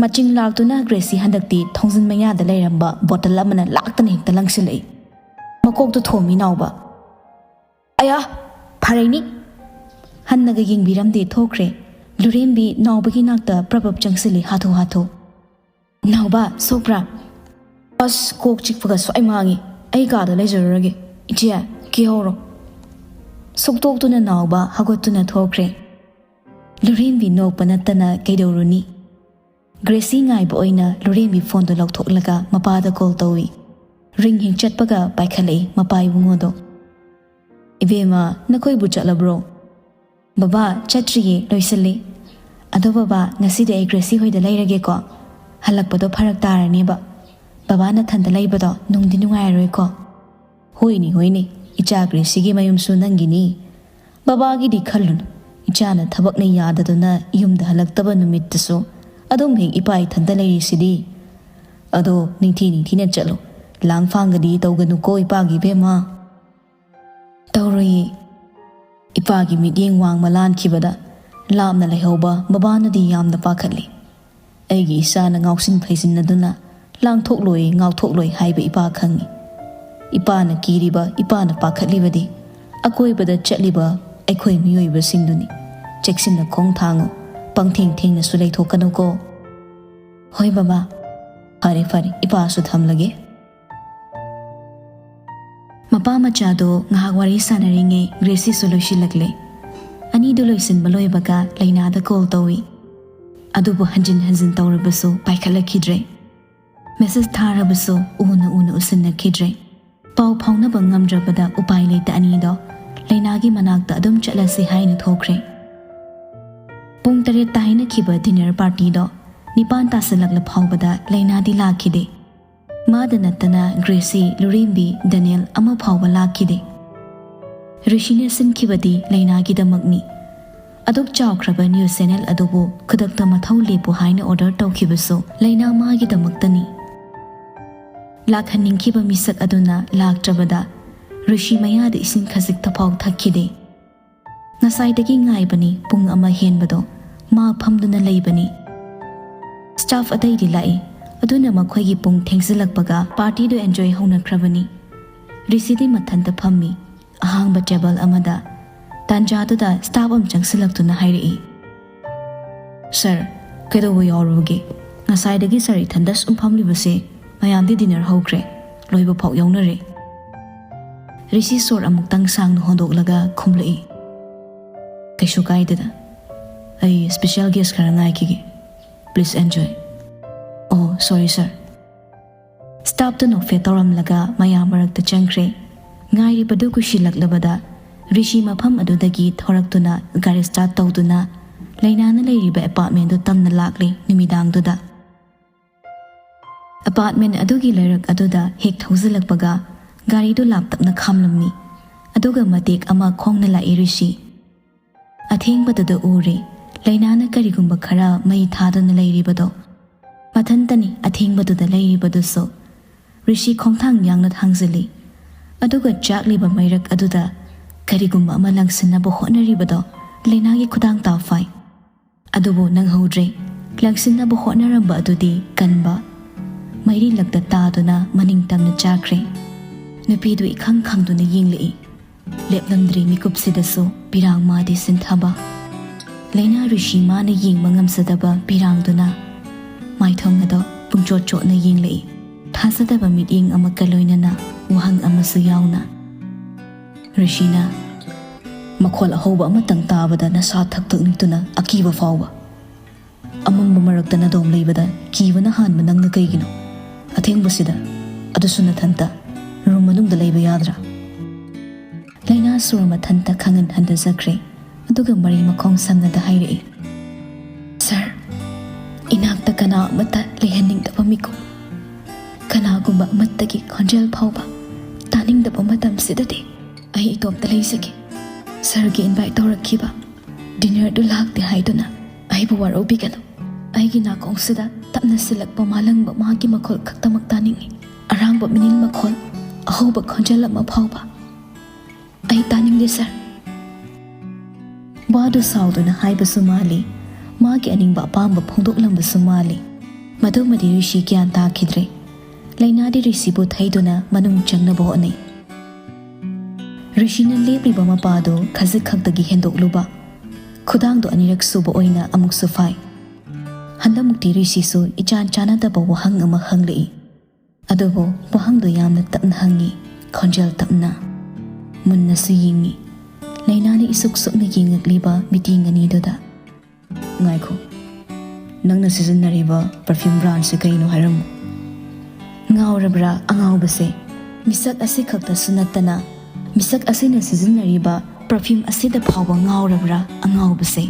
ꯃꯆꯤꯡ ꯂꯥꯛꯇꯨꯅ ꯒ꯭ꯔꯦꯁꯤ ꯍꯟꯗꯛꯇꯤ ꯊꯣꯡꯖꯤꯟ ꯃꯌꯥꯗ ꯂꯩꯔꯝꯕ ꯕꯣꯇꯜ ꯑꯃꯅ ꯂꯥꯛꯇꯅ ꯍꯦꯛꯇ ꯂꯪꯁꯤꯜꯂꯛꯏ꯫ ꯃꯀꯣꯛꯇ ꯊꯣꯝꯃꯤ ꯅꯥꯎꯕ꯫ "ꯑꯌꯥ, ꯐꯔꯩꯅꯤ!" ꯍꯟꯅꯒ ꯌꯦꯡꯕꯤꯔꯝꯗꯦ, ꯊꯣꯛꯈ꯭ꯔꯦ꯫ ꯂꯨꯔꯦꯝꯕꯤ ꯅꯥꯎꯕꯒꯤ ꯅꯥꯛꯇ ꯄ꯭ꯔꯞ ꯄ꯭ꯔꯞ ꯆꯪꯁꯤꯜꯂꯤ, ꯍꯥꯊꯨ ꯍꯥꯊꯨ꯫ "ꯅꯥꯎꯕ, ꯁꯣꯛꯄ꯭ꯔꯥ?" "ꯑꯁ, ꯀꯣꯛ ꯆꯤꯛꯄꯒ ꯁ꯭ꯋꯥꯏ ꯃꯥꯡꯉꯤ꯫ ꯑꯩ ꯀꯥꯗ ꯂꯩꯖꯔꯨꯔꯒꯦ꯫ ꯏꯆꯦ, ꯀꯤꯍꯧꯔꯣ꯫" ꯁꯨꯛꯇꯣꯛꯇꯨꯅ ꯅꯥꯎꯕ ꯍꯧꯒꯠꯇꯨꯅ ꯊꯣꯛꯈ꯭ꯔꯦ꯫ ꯂꯨꯔꯦꯝꯕꯤ ꯅꯣꯛꯄ ꯅꯠꯇꯅ ꯀꯩꯗꯧꯔꯨꯅꯤ? ꯒ꯭ꯔꯦꯁꯤ ꯉꯥꯏꯕ ꯑꯣꯏꯅ ꯂꯨꯔꯦꯝꯕꯤ ꯐꯣꯟꯗꯨ ꯂꯧꯊꯣꯛꯂꯒ ꯃꯄꯥꯗ ꯀꯣꯜ ꯇꯧꯏ꯫ ꯔꯤꯡ ꯍꯦꯛ ꯆꯠꯄꯒ ꯄꯥꯏꯈꯠꯂꯛꯏ ꯃꯄꯥ ꯏꯕꯨꯡꯉꯣꯗꯣ꯫ "ꯏꯕꯦꯝꯃ, ꯅꯈꯣꯏꯕꯨ ꯆꯠꯂꯕ꯭ꯔꯣ?" "ꯕꯕꯥ, ꯆꯠꯇ꯭ꯔꯤꯌꯦ, ꯂꯣꯏꯁꯤꯜꯂꯤ꯫" "ꯑꯗꯣ ꯕꯕꯥ, ꯉꯁꯤꯗꯤ ꯑꯩ ꯒ꯭ꯔꯦꯁꯤ ꯍꯣꯏꯗ ꯂꯩꯔꯒꯦꯀꯣ꯫ ꯍꯜꯂꯛꯄꯗꯣ ꯐꯔꯛ ꯇꯥꯔꯅꯦꯕ꯫ ꯕꯕꯥ ꯅꯊꯟꯗ ꯂꯩꯕꯗꯣ ꯅꯨꯡꯗꯤ ꯅꯨꯡꯉꯥꯏꯔꯣꯏꯀꯣ꯫" "ꯍꯣꯏꯅꯦ, ꯍꯣꯏꯅꯦ, ꯏꯆꯥ ꯒ꯭ꯔꯦꯁꯤꯒꯤ ꯃꯌꯨꯝꯁꯨ ꯅꯪꯒꯤꯅꯤ꯫ ꯕꯕꯥꯒꯤꯗꯤ ꯈꯜꯂꯨꯅꯨ, ꯏꯆꯥꯅ ꯊꯕꯛꯅ ꯌꯥꯗꯗꯨꯅ ꯌꯨꯝꯗ ꯍꯜꯂꯛꯇꯕ ꯅꯨꯃꯤꯠꯇꯁꯨ ꯑꯗꯨꯝ ꯍꯦꯛ ꯏꯄꯥ ꯏꯊꯟꯗ ꯂꯩꯔꯤꯁꯤꯗꯤ꯫ ꯑꯗꯣ ꯅꯤꯡꯊꯤ ꯅꯤꯡꯊꯤꯅ ꯆꯠꯂꯨ, ꯂꯥꯡ ꯐꯥꯡꯒꯗꯤ ꯇꯧꯒꯅꯨꯀꯣ ꯏꯄꯥꯒꯤ ꯏꯕꯦꯝꯃ꯫" "ꯇꯧꯔꯣꯏꯌꯦ꯫" ꯏꯄꯥꯒꯤ ꯃꯤꯠꯌꯦꯡ ꯋꯥꯡꯃ ꯂꯥꯟꯈꯤꯕꯗ ꯂꯥꯞꯅ ꯂꯩꯍꯧꯕ ꯕꯕꯥꯅꯗꯤ ꯌꯥꯝꯅ ꯄꯥꯈꯠꯂꯤ꯫ ꯑꯩꯒꯤ ꯏꯆꯥꯅ ꯉꯥꯎꯁꯤꯟ ꯐꯩꯖꯤꯟꯅꯗꯨꯅ ꯂꯥꯡꯊꯣꯛꯂꯣꯏ, ꯉꯥꯎꯊꯣꯛꯂꯣꯏ ꯍꯥꯏꯕ ꯏꯄꯥ ꯈꯪꯏ꯫ ꯏꯄꯥꯅ ꯀꯤꯔꯤꯕ, ꯏꯄꯥꯅ ꯄꯥꯈꯠꯂꯤꯕꯗꯤ ꯑꯀꯣꯏꯕꯗ ꯆꯠꯂꯤꯕ ꯑꯩꯈꯣꯏ ꯃꯤꯑꯣꯏꯕꯁꯤꯡꯗꯨꯅꯤ꯫ ꯆꯦꯛꯁꯤꯟꯅ ꯈꯣꯡ ꯊꯥꯡꯉꯨ, ꯄꯪꯊꯦꯡ ꯊꯦꯡꯅꯁꯨ ꯂꯩꯊꯣꯛꯀꯅꯨꯀꯣ꯫ ꯍꯣꯏ ꯕꯕꯥ꯫ ꯐꯔꯦ, ꯐꯔꯦ, ꯏꯄꯥꯁꯨ ꯊꯝꯂꯒꯦ꯫ ꯃꯄꯥ ꯃꯆꯥꯗꯣ ꯉꯥꯏꯍꯥꯛ ꯋꯥꯔꯤ ꯁꯥꯟꯅꯔꯤꯉꯩ ꯒ꯭ꯔꯦꯁꯤꯁꯨ ꯂꯣꯏꯁꯤꯜꯂꯛꯂꯦ꯫ ꯑꯅꯤꯗꯨ ꯂꯣꯏꯁꯤꯟꯕ ꯂꯣꯏꯕꯒ ꯂꯩꯅꯥꯗ ꯀꯣꯜ ꯇꯧꯏ꯫ ꯑꯗꯨꯕꯨ ꯍꯟꯖꯤꯟ ꯍꯟꯖꯤꯟ ꯇꯧꯔꯕꯁꯨ ꯄꯥꯏꯈꯠꯂꯛꯈꯤꯗ꯭ꯔꯦ꯫ ꯃꯦꯁꯦꯖ ꯊꯥꯔꯕꯁꯨ ꯎꯅ ꯎꯅ ꯎꯁꯤꯟꯅꯈꯤꯗ꯭ꯔꯦ꯫ ꯄꯥꯎ ꯐꯥꯎꯅꯕ ꯉꯝꯗ꯭ꯔꯕꯗ ꯎꯄꯥꯏ ꯂꯩꯇ ꯑꯅꯤꯗꯣ ꯂꯩꯅꯥꯒꯤ ꯃꯅꯥꯛꯇ ꯑꯗꯨꯝ ꯆꯠꯂꯁꯤ ꯍꯥꯏꯅ ꯊꯣꯛꯈ꯭ꯔꯦ꯫ ꯄꯨꯡ ꯇꯔꯦꯠꯇ ꯍꯥꯏꯅꯈꯤꯕ ꯗꯤꯅꯔ ꯄꯥꯔꯇꯤꯗꯣ ꯅꯤꯄꯥꯟ ꯇꯥꯁꯤꯜꯂꯛꯂ ꯐꯥꯎꯕꯗ ꯂꯩꯅꯥꯗꯤ ꯂꯥꯛꯈꯤꯗꯦ꯫ ꯃꯥꯗ ꯅꯠꯇꯅ ꯒ꯭ꯔꯦꯁꯤ, ꯂꯨꯔꯦꯝꯕꯤ, ꯗꯅꯤꯌꯦꯜ ꯑꯃ ꯐꯥꯎꯕ ꯂꯥꯛꯈꯤꯗꯦ꯫ ꯔꯤꯁꯤꯅ ꯁꯤꯟꯈꯤꯕꯗꯤ ꯂꯩꯅꯥꯒꯤꯗꯃꯛꯅꯤ꯫ ꯑꯗꯨꯛ ꯆꯥꯎꯈ꯭ꯔꯕ ꯅ꯭ꯌꯨꯁ ꯆꯦꯅꯦꯜ ꯑꯗꯨꯕꯨ ꯈꯨꯗꯛꯇ ꯃꯊꯧ ꯂꯦꯞꯄꯨ ꯍꯥꯏꯅ ꯑꯣꯔꯗꯔ ꯇꯧꯈꯤꯕꯁꯨ ꯂꯩꯅꯥ ꯃꯥꯒꯤꯗꯃꯛꯇꯅꯤ꯫ ꯂꯥꯛꯍꯟꯅꯤꯡꯈꯤꯕ ꯃꯤꯁꯛ ꯑꯗꯨꯅ ꯂꯥꯛꯇ꯭ꯔꯕꯗ ꯔꯤꯁꯤ ꯃꯌꯥꯗ ꯏꯁꯤꯡ ꯈꯖꯤꯛꯇ ꯐꯥꯎ ꯊꯛꯈꯤꯗꯦ꯫ "ꯉꯁꯥꯏꯗꯒꯤ ꯉꯥꯏꯕꯅꯤ, ꯄꯨꯡ ꯑꯃ ꯍꯦꯟꯕꯗꯣ ꯃꯥ ꯐꯝꯗꯨꯅ ꯂꯩꯕꯅꯤ꯫ ꯁ꯭ꯇꯥꯐ ꯑꯇꯩꯗꯤ ꯂꯥꯛꯏ, ꯑꯗꯨꯅ ꯃꯈꯣꯏꯒꯤ ꯄꯨꯡ ꯊꯦꯡꯖꯤꯜꯂꯛꯄꯒ ꯄꯥꯔꯇꯤꯗꯨ ꯑꯦꯟꯖꯣꯏ ꯍꯧꯅꯈ꯭ꯔꯕꯅꯤ꯫ ꯔꯤꯁꯤꯗꯤ ꯃꯊꯟꯇ ꯐꯝꯃꯤ, ꯑꯍꯥꯡꯕ ꯇꯦꯕꯜ ꯑꯃꯗ꯫ ꯇꯥꯟꯖꯥꯗꯨꯗ ꯁ꯭ꯇꯥꯐ ꯑꯃ ꯆꯪꯁꯤꯜꯂꯛꯇꯨꯅ ꯍꯥꯏꯔꯛꯏ, "ꯁꯥꯔ, ꯀꯩꯗꯧꯕ ꯌꯥꯎꯔꯨꯕꯒꯦ? ꯉꯁꯥꯏꯗꯒꯤ ꯁꯥꯔ ꯏꯊꯟꯗ ꯁꯨꯝ ꯐꯝꯂꯤꯕꯁꯦ, ꯃꯌꯥꯝꯗꯤ ꯗꯤꯅꯔ ꯍꯧꯈ꯭ꯔꯦ, ꯂꯣꯏꯕ ꯐꯥꯎ ꯌꯥꯎꯅꯔꯦ꯫" ꯔꯤꯁꯤ ꯁꯣꯔ ꯑꯃꯨꯛꯇꯪ ꯁꯥꯡꯅ ꯍꯣꯟꯗꯣꯛꯂꯒ ꯈꯨꯝꯂꯛꯏ, "ꯀꯩꯁꯨ ꯀꯥꯏꯗꯦꯗ, ꯑꯩ ꯁ꯭ꯄꯦꯁꯦꯜ ꯒꯦꯁ ꯈꯔ ꯉꯥꯏꯈꯤꯒꯦ꯫ Please enjoy." "ꯑꯣ, ꯁꯣꯔꯤ ꯁꯥꯔ꯫" ꯁ꯭ꯇꯥꯐꯇꯨ ꯅꯣꯛꯐꯦꯠ ꯇꯧꯔꯝꯂꯒ ꯃꯌꯥꯝ ꯃꯔꯛꯇ ꯆꯪꯈ꯭ꯔꯦ꯫ ꯉꯥꯏꯔꯤꯕꯗꯨ ꯀꯨꯏꯁꯤꯜꯂꯛꯂꯕꯗ ꯔꯤꯁꯤ ꯃꯐꯝ ꯑꯗꯨꯗꯒꯤ ꯊꯣꯔꯛꯇꯨꯅ ꯒꯥꯔꯤ ꯁ꯭ꯇꯥꯔꯠ ꯇꯧꯗꯨꯅ ꯂꯩꯅꯥꯅ ꯂꯩꯔꯤꯕ ꯑꯦꯄꯥꯔꯠꯃꯦꯟꯗꯨ ꯇꯝꯅ ꯂꯥꯛꯂꯦ ꯅꯨꯃꯤꯗꯥꯡꯗꯨꯗ꯫ ꯑꯦꯄꯥꯔꯠꯃꯦꯟ ꯑꯗꯨꯒꯤ ꯂꯩꯔꯛ ꯑꯗꯨꯗ ꯍꯦꯛ ꯊꯧꯖꯤꯜꯂꯛꯄꯒ ꯒꯥꯔꯤꯗꯨ ꯂꯥꯞꯇꯛꯅ ꯈꯥꯝꯂꯝꯃꯤ꯫ ꯑꯗꯨꯒ ꯃꯇꯦꯛ ꯑꯃ ꯈꯣꯡꯅ ꯂꯥꯛꯏ ꯔꯤꯁꯤ꯫ ꯑꯊꯦꯡꯕꯗꯨꯗ ꯎꯔꯦ ꯂꯩꯅꯥꯅ ꯀꯔꯤꯒꯨꯝꯕ ꯈꯔ ꯃꯩ ꯊꯥꯗꯨꯅ ꯂꯩꯔꯤꯕꯗꯣ꯫ ꯃꯊꯟꯇꯅꯤ ꯑꯊꯦꯡꯕꯗꯨꯗ ꯂꯩꯔꯤꯕꯗꯨꯁꯨ꯫ ꯔꯤꯁꯤ ꯈꯣꯡꯊꯥꯡ ꯌꯥꯡꯅ ꯊꯥꯡꯖꯤꯜꯂꯤ꯫ ꯑꯗꯨꯒ ꯆꯥꯛꯂꯤꯕ ꯃꯩꯔꯛ ꯑꯗꯨꯗ ꯀꯔꯤꯒꯨꯝꯕ ꯑꯃ ꯂꯪꯁꯤꯟꯅꯕ ꯍꯣꯠꯅꯔꯤꯕꯗꯣ ꯂꯩꯅꯥꯒꯤ ꯈꯨꯗꯥꯡ ꯇꯥꯐꯥꯏ꯫ ꯑꯗꯨꯕꯨ ꯅꯪꯍꯧꯗ꯭ꯔꯦ꯫ ꯂꯪꯁꯤꯟꯅꯕ ꯍꯣꯠꯅꯔꯝꯕ ꯑꯗꯨꯗꯤ ꯀꯟꯕ꯫ ꯃꯩꯔꯤꯂꯛꯇ ꯇꯥꯗꯨꯅ ꯃꯅꯤꯡ ꯇꯝꯅ ꯆꯥꯈ꯭ꯔꯦ꯫ ꯅꯨꯄꯤꯗꯨ ꯏꯈꯪ ꯈꯪꯗꯨꯅ ꯌꯦꯡꯂꯛꯏ꯫ ꯂꯦꯞꯂꯝꯗ꯭ꯔꯤ ꯃꯤꯀꯨꯞꯁꯤꯗꯁꯨ ꯄꯤꯔꯥꯡ ꯃꯥꯗꯤ ꯁꯤꯟꯊꯕ꯫ ꯂꯩꯅꯥ ꯔꯤꯁꯤ ꯃꯥꯅ ꯌꯦꯡꯕ ꯉꯝꯖꯗꯕ ꯄꯤꯔꯥꯡꯗꯨꯅ ꯃꯥꯏꯊꯣꯡ ꯑꯗꯣ ꯄꯨꯡꯆꯣꯠ ꯆꯣꯠꯅ ꯌꯦꯡꯂꯛꯏ꯫ ꯊꯥꯖꯗꯕ ꯃꯤꯠꯌꯦꯡ ꯑꯃꯒ ꯂꯣꯏꯅꯅ ꯋꯥꯍꯪ ꯑꯃꯁꯨ ꯌꯥꯎꯅ꯫ ꯔꯤꯁꯤꯅ, "ꯃꯈꯣꯜ ꯑꯍꯧꯕ ꯑꯃꯇꯪ ꯇꯥꯕꯗ ꯅꯁꯥ ꯊꯛ ꯊꯛ ꯅꯤꯛꯇꯨꯅ ꯑꯀꯤꯕ ꯐꯥꯎꯕ꯫ ꯑꯃꯝꯕ ꯃꯔꯛꯇ ꯅꯗꯣꯝ ꯂꯩꯕꯗ ꯀꯤꯕꯅ ꯍꯥꯟꯕ ꯅꯪꯅ ꯀꯩꯒꯤꯅꯣ? ꯑꯊꯦꯡꯕꯁꯤꯗ, ꯑꯗꯨꯁꯨ ꯅꯊꯟꯇ, ꯔꯨꯝ ꯃꯅꯨꯡꯗ ꯂꯩꯕ ꯌꯥꯗ꯭ꯔꯥ?" ꯂꯩꯅꯥ ꯁꯣꯔ ꯃꯊꯟꯇ ꯈꯪꯍꯟ ꯍꯟꯊꯖꯈ꯭ꯔꯦ꯫ ꯑꯗꯨꯒ ꯃꯔꯤ ꯃꯈꯣꯡ ꯁꯝꯅꯗ ꯍꯥꯏꯔꯛꯏ, "ꯁꯥꯔ, ꯏꯅꯥꯛꯇ ꯀꯅꯥ ꯑꯃꯠꯇ ꯂꯩꯍꯟꯅꯤꯡꯗꯕ ꯃꯤꯀꯨꯞ, ꯀꯅꯥꯒꯨꯝꯕ ꯑꯃꯠꯇꯒꯤ ꯈꯣꯟꯖꯦꯜ ꯐꯥꯎꯕ ꯇꯥꯅꯤꯡꯗꯕ ꯃꯇꯝꯁꯤꯗꯗꯤ ꯑꯩ ꯏꯇꯣꯝꯇ ꯂꯩꯖꯒꯦ꯫ ꯁꯥꯔꯒꯤ ꯏꯟꯚꯥꯏꯠ ꯇꯧꯔꯛꯈꯤꯕ ꯗꯤꯅꯔꯗꯨ ꯂꯥꯛꯇꯦ ꯍꯥꯏꯗꯨꯅ ꯑꯩꯕꯨ ꯋꯥꯔꯧꯕꯤꯒꯅꯨ꯫ ꯑꯩꯒꯤ ꯅꯥꯀꯣꯡꯁꯤꯗ ꯇꯞꯅ ꯁꯤꯜꯂꯛꯄ ꯃꯥꯂꯪꯕ ꯃꯥꯒꯤ ꯃꯈꯣꯜ ꯈꯛꯇꯃꯛ ꯇꯥꯅꯤꯡꯏ꯫ ꯑꯔꯥꯡꯕ ꯃꯤꯅꯤꯜ ꯃꯈꯣꯜ, ꯑꯍꯧꯕ ꯈꯣꯟꯖꯦꯜ ꯑꯃ ꯐꯥꯎꯕ ꯑꯩ ꯇꯥꯅꯤꯡꯗꯦ, ꯁꯥꯔ꯫" ꯋꯥꯗꯨ ꯁꯥꯎꯗꯨꯅ ꯍꯥꯏꯕꯁꯨ ꯃꯥꯜꯂꯤ, ꯃꯥꯒꯤ ꯑꯅꯤꯡꯕ ꯑꯄꯥꯝꯕ ꯐꯣꯡꯗꯣꯛꯂꯝꯕꯁꯨ ꯃꯥꯜꯂꯤ꯫ ꯃꯗꯨꯃꯗꯤ ꯔꯤꯁꯤ ꯒ꯭ꯌꯥꯟ ꯇꯥꯈꯤꯗ꯭ꯔꯦ꯫ ꯂꯩꯅꯥꯗꯤ ꯔꯤꯁꯤꯕꯨ ꯊꯩꯗꯨꯅ ꯃꯅꯨꯡ ꯆꯪꯅꯕ ꯍꯣꯠꯅꯩ꯫ ꯔꯤꯁꯤꯅ ꯂꯦꯞꯂꯤꯕ ꯃꯄꯥꯗꯨ ꯈꯖꯤꯛ ꯈꯛꯇꯒꯤ ꯍꯦꯟꯗꯣꯛꯂꯨꯕ꯫ ꯈꯨꯗꯥꯡꯗꯣ ꯑꯅꯤꯔꯛ ꯁꯨꯕ ꯑꯣꯏꯅ ꯑꯃꯨꯛꯁꯨ ꯐꯥꯏ꯫ ꯍꯟꯗꯛꯃꯨꯛꯇꯤ ꯔꯤꯁꯤꯁꯨ ꯏꯆꯥꯟ ꯆꯥꯟꯅꯗꯕ ꯋꯥꯍꯪ ꯑꯃ ꯍꯪꯂꯛꯏ꯫ ꯑꯗꯨꯕꯨ ꯋꯥꯍꯪꯗꯨ ꯌꯥꯝꯅ ꯇꯞꯅ ꯍꯪꯉꯤ, ꯈꯣꯟꯖꯦꯜ ꯇꯞꯅ꯫ ꯃꯨꯟꯅꯁꯨ ꯌꯦꯡꯉꯤ꯫ ꯂꯩꯅꯥꯅ ꯏꯁꯨꯛ ꯁꯨꯛꯅ ꯌꯦꯡꯂꯛꯂꯤꯕ ꯃꯤꯠꯌꯦꯡ ꯑꯅꯤꯗꯨꯗ꯫ "ꯉꯥꯏꯈꯣ, ꯅꯪꯅ ꯁꯤꯖꯤꯟꯅꯔꯤꯕ perfume brandꯁꯦ ꯀꯩꯅꯣ ꯍꯥꯏꯔꯝꯃꯨ?" ꯉꯥꯎꯔꯕ꯭ꯔꯥ ꯑꯉꯥꯎꯕꯁꯦ? ꯃꯤꯁꯛ ꯑꯁꯤ ꯈꯛꯇꯁꯨ ꯅꯠꯇꯅ, ꯃꯤꯁꯛ ꯑꯁꯤꯅ ꯁꯤꯖꯤꯟꯅꯔꯤꯕ perfume ꯑꯁꯤꯗ ꯐꯥꯎꯕ ꯉꯥꯎꯔꯕ꯭ꯔꯥ ꯑꯉꯥꯎꯕꯁꯦ?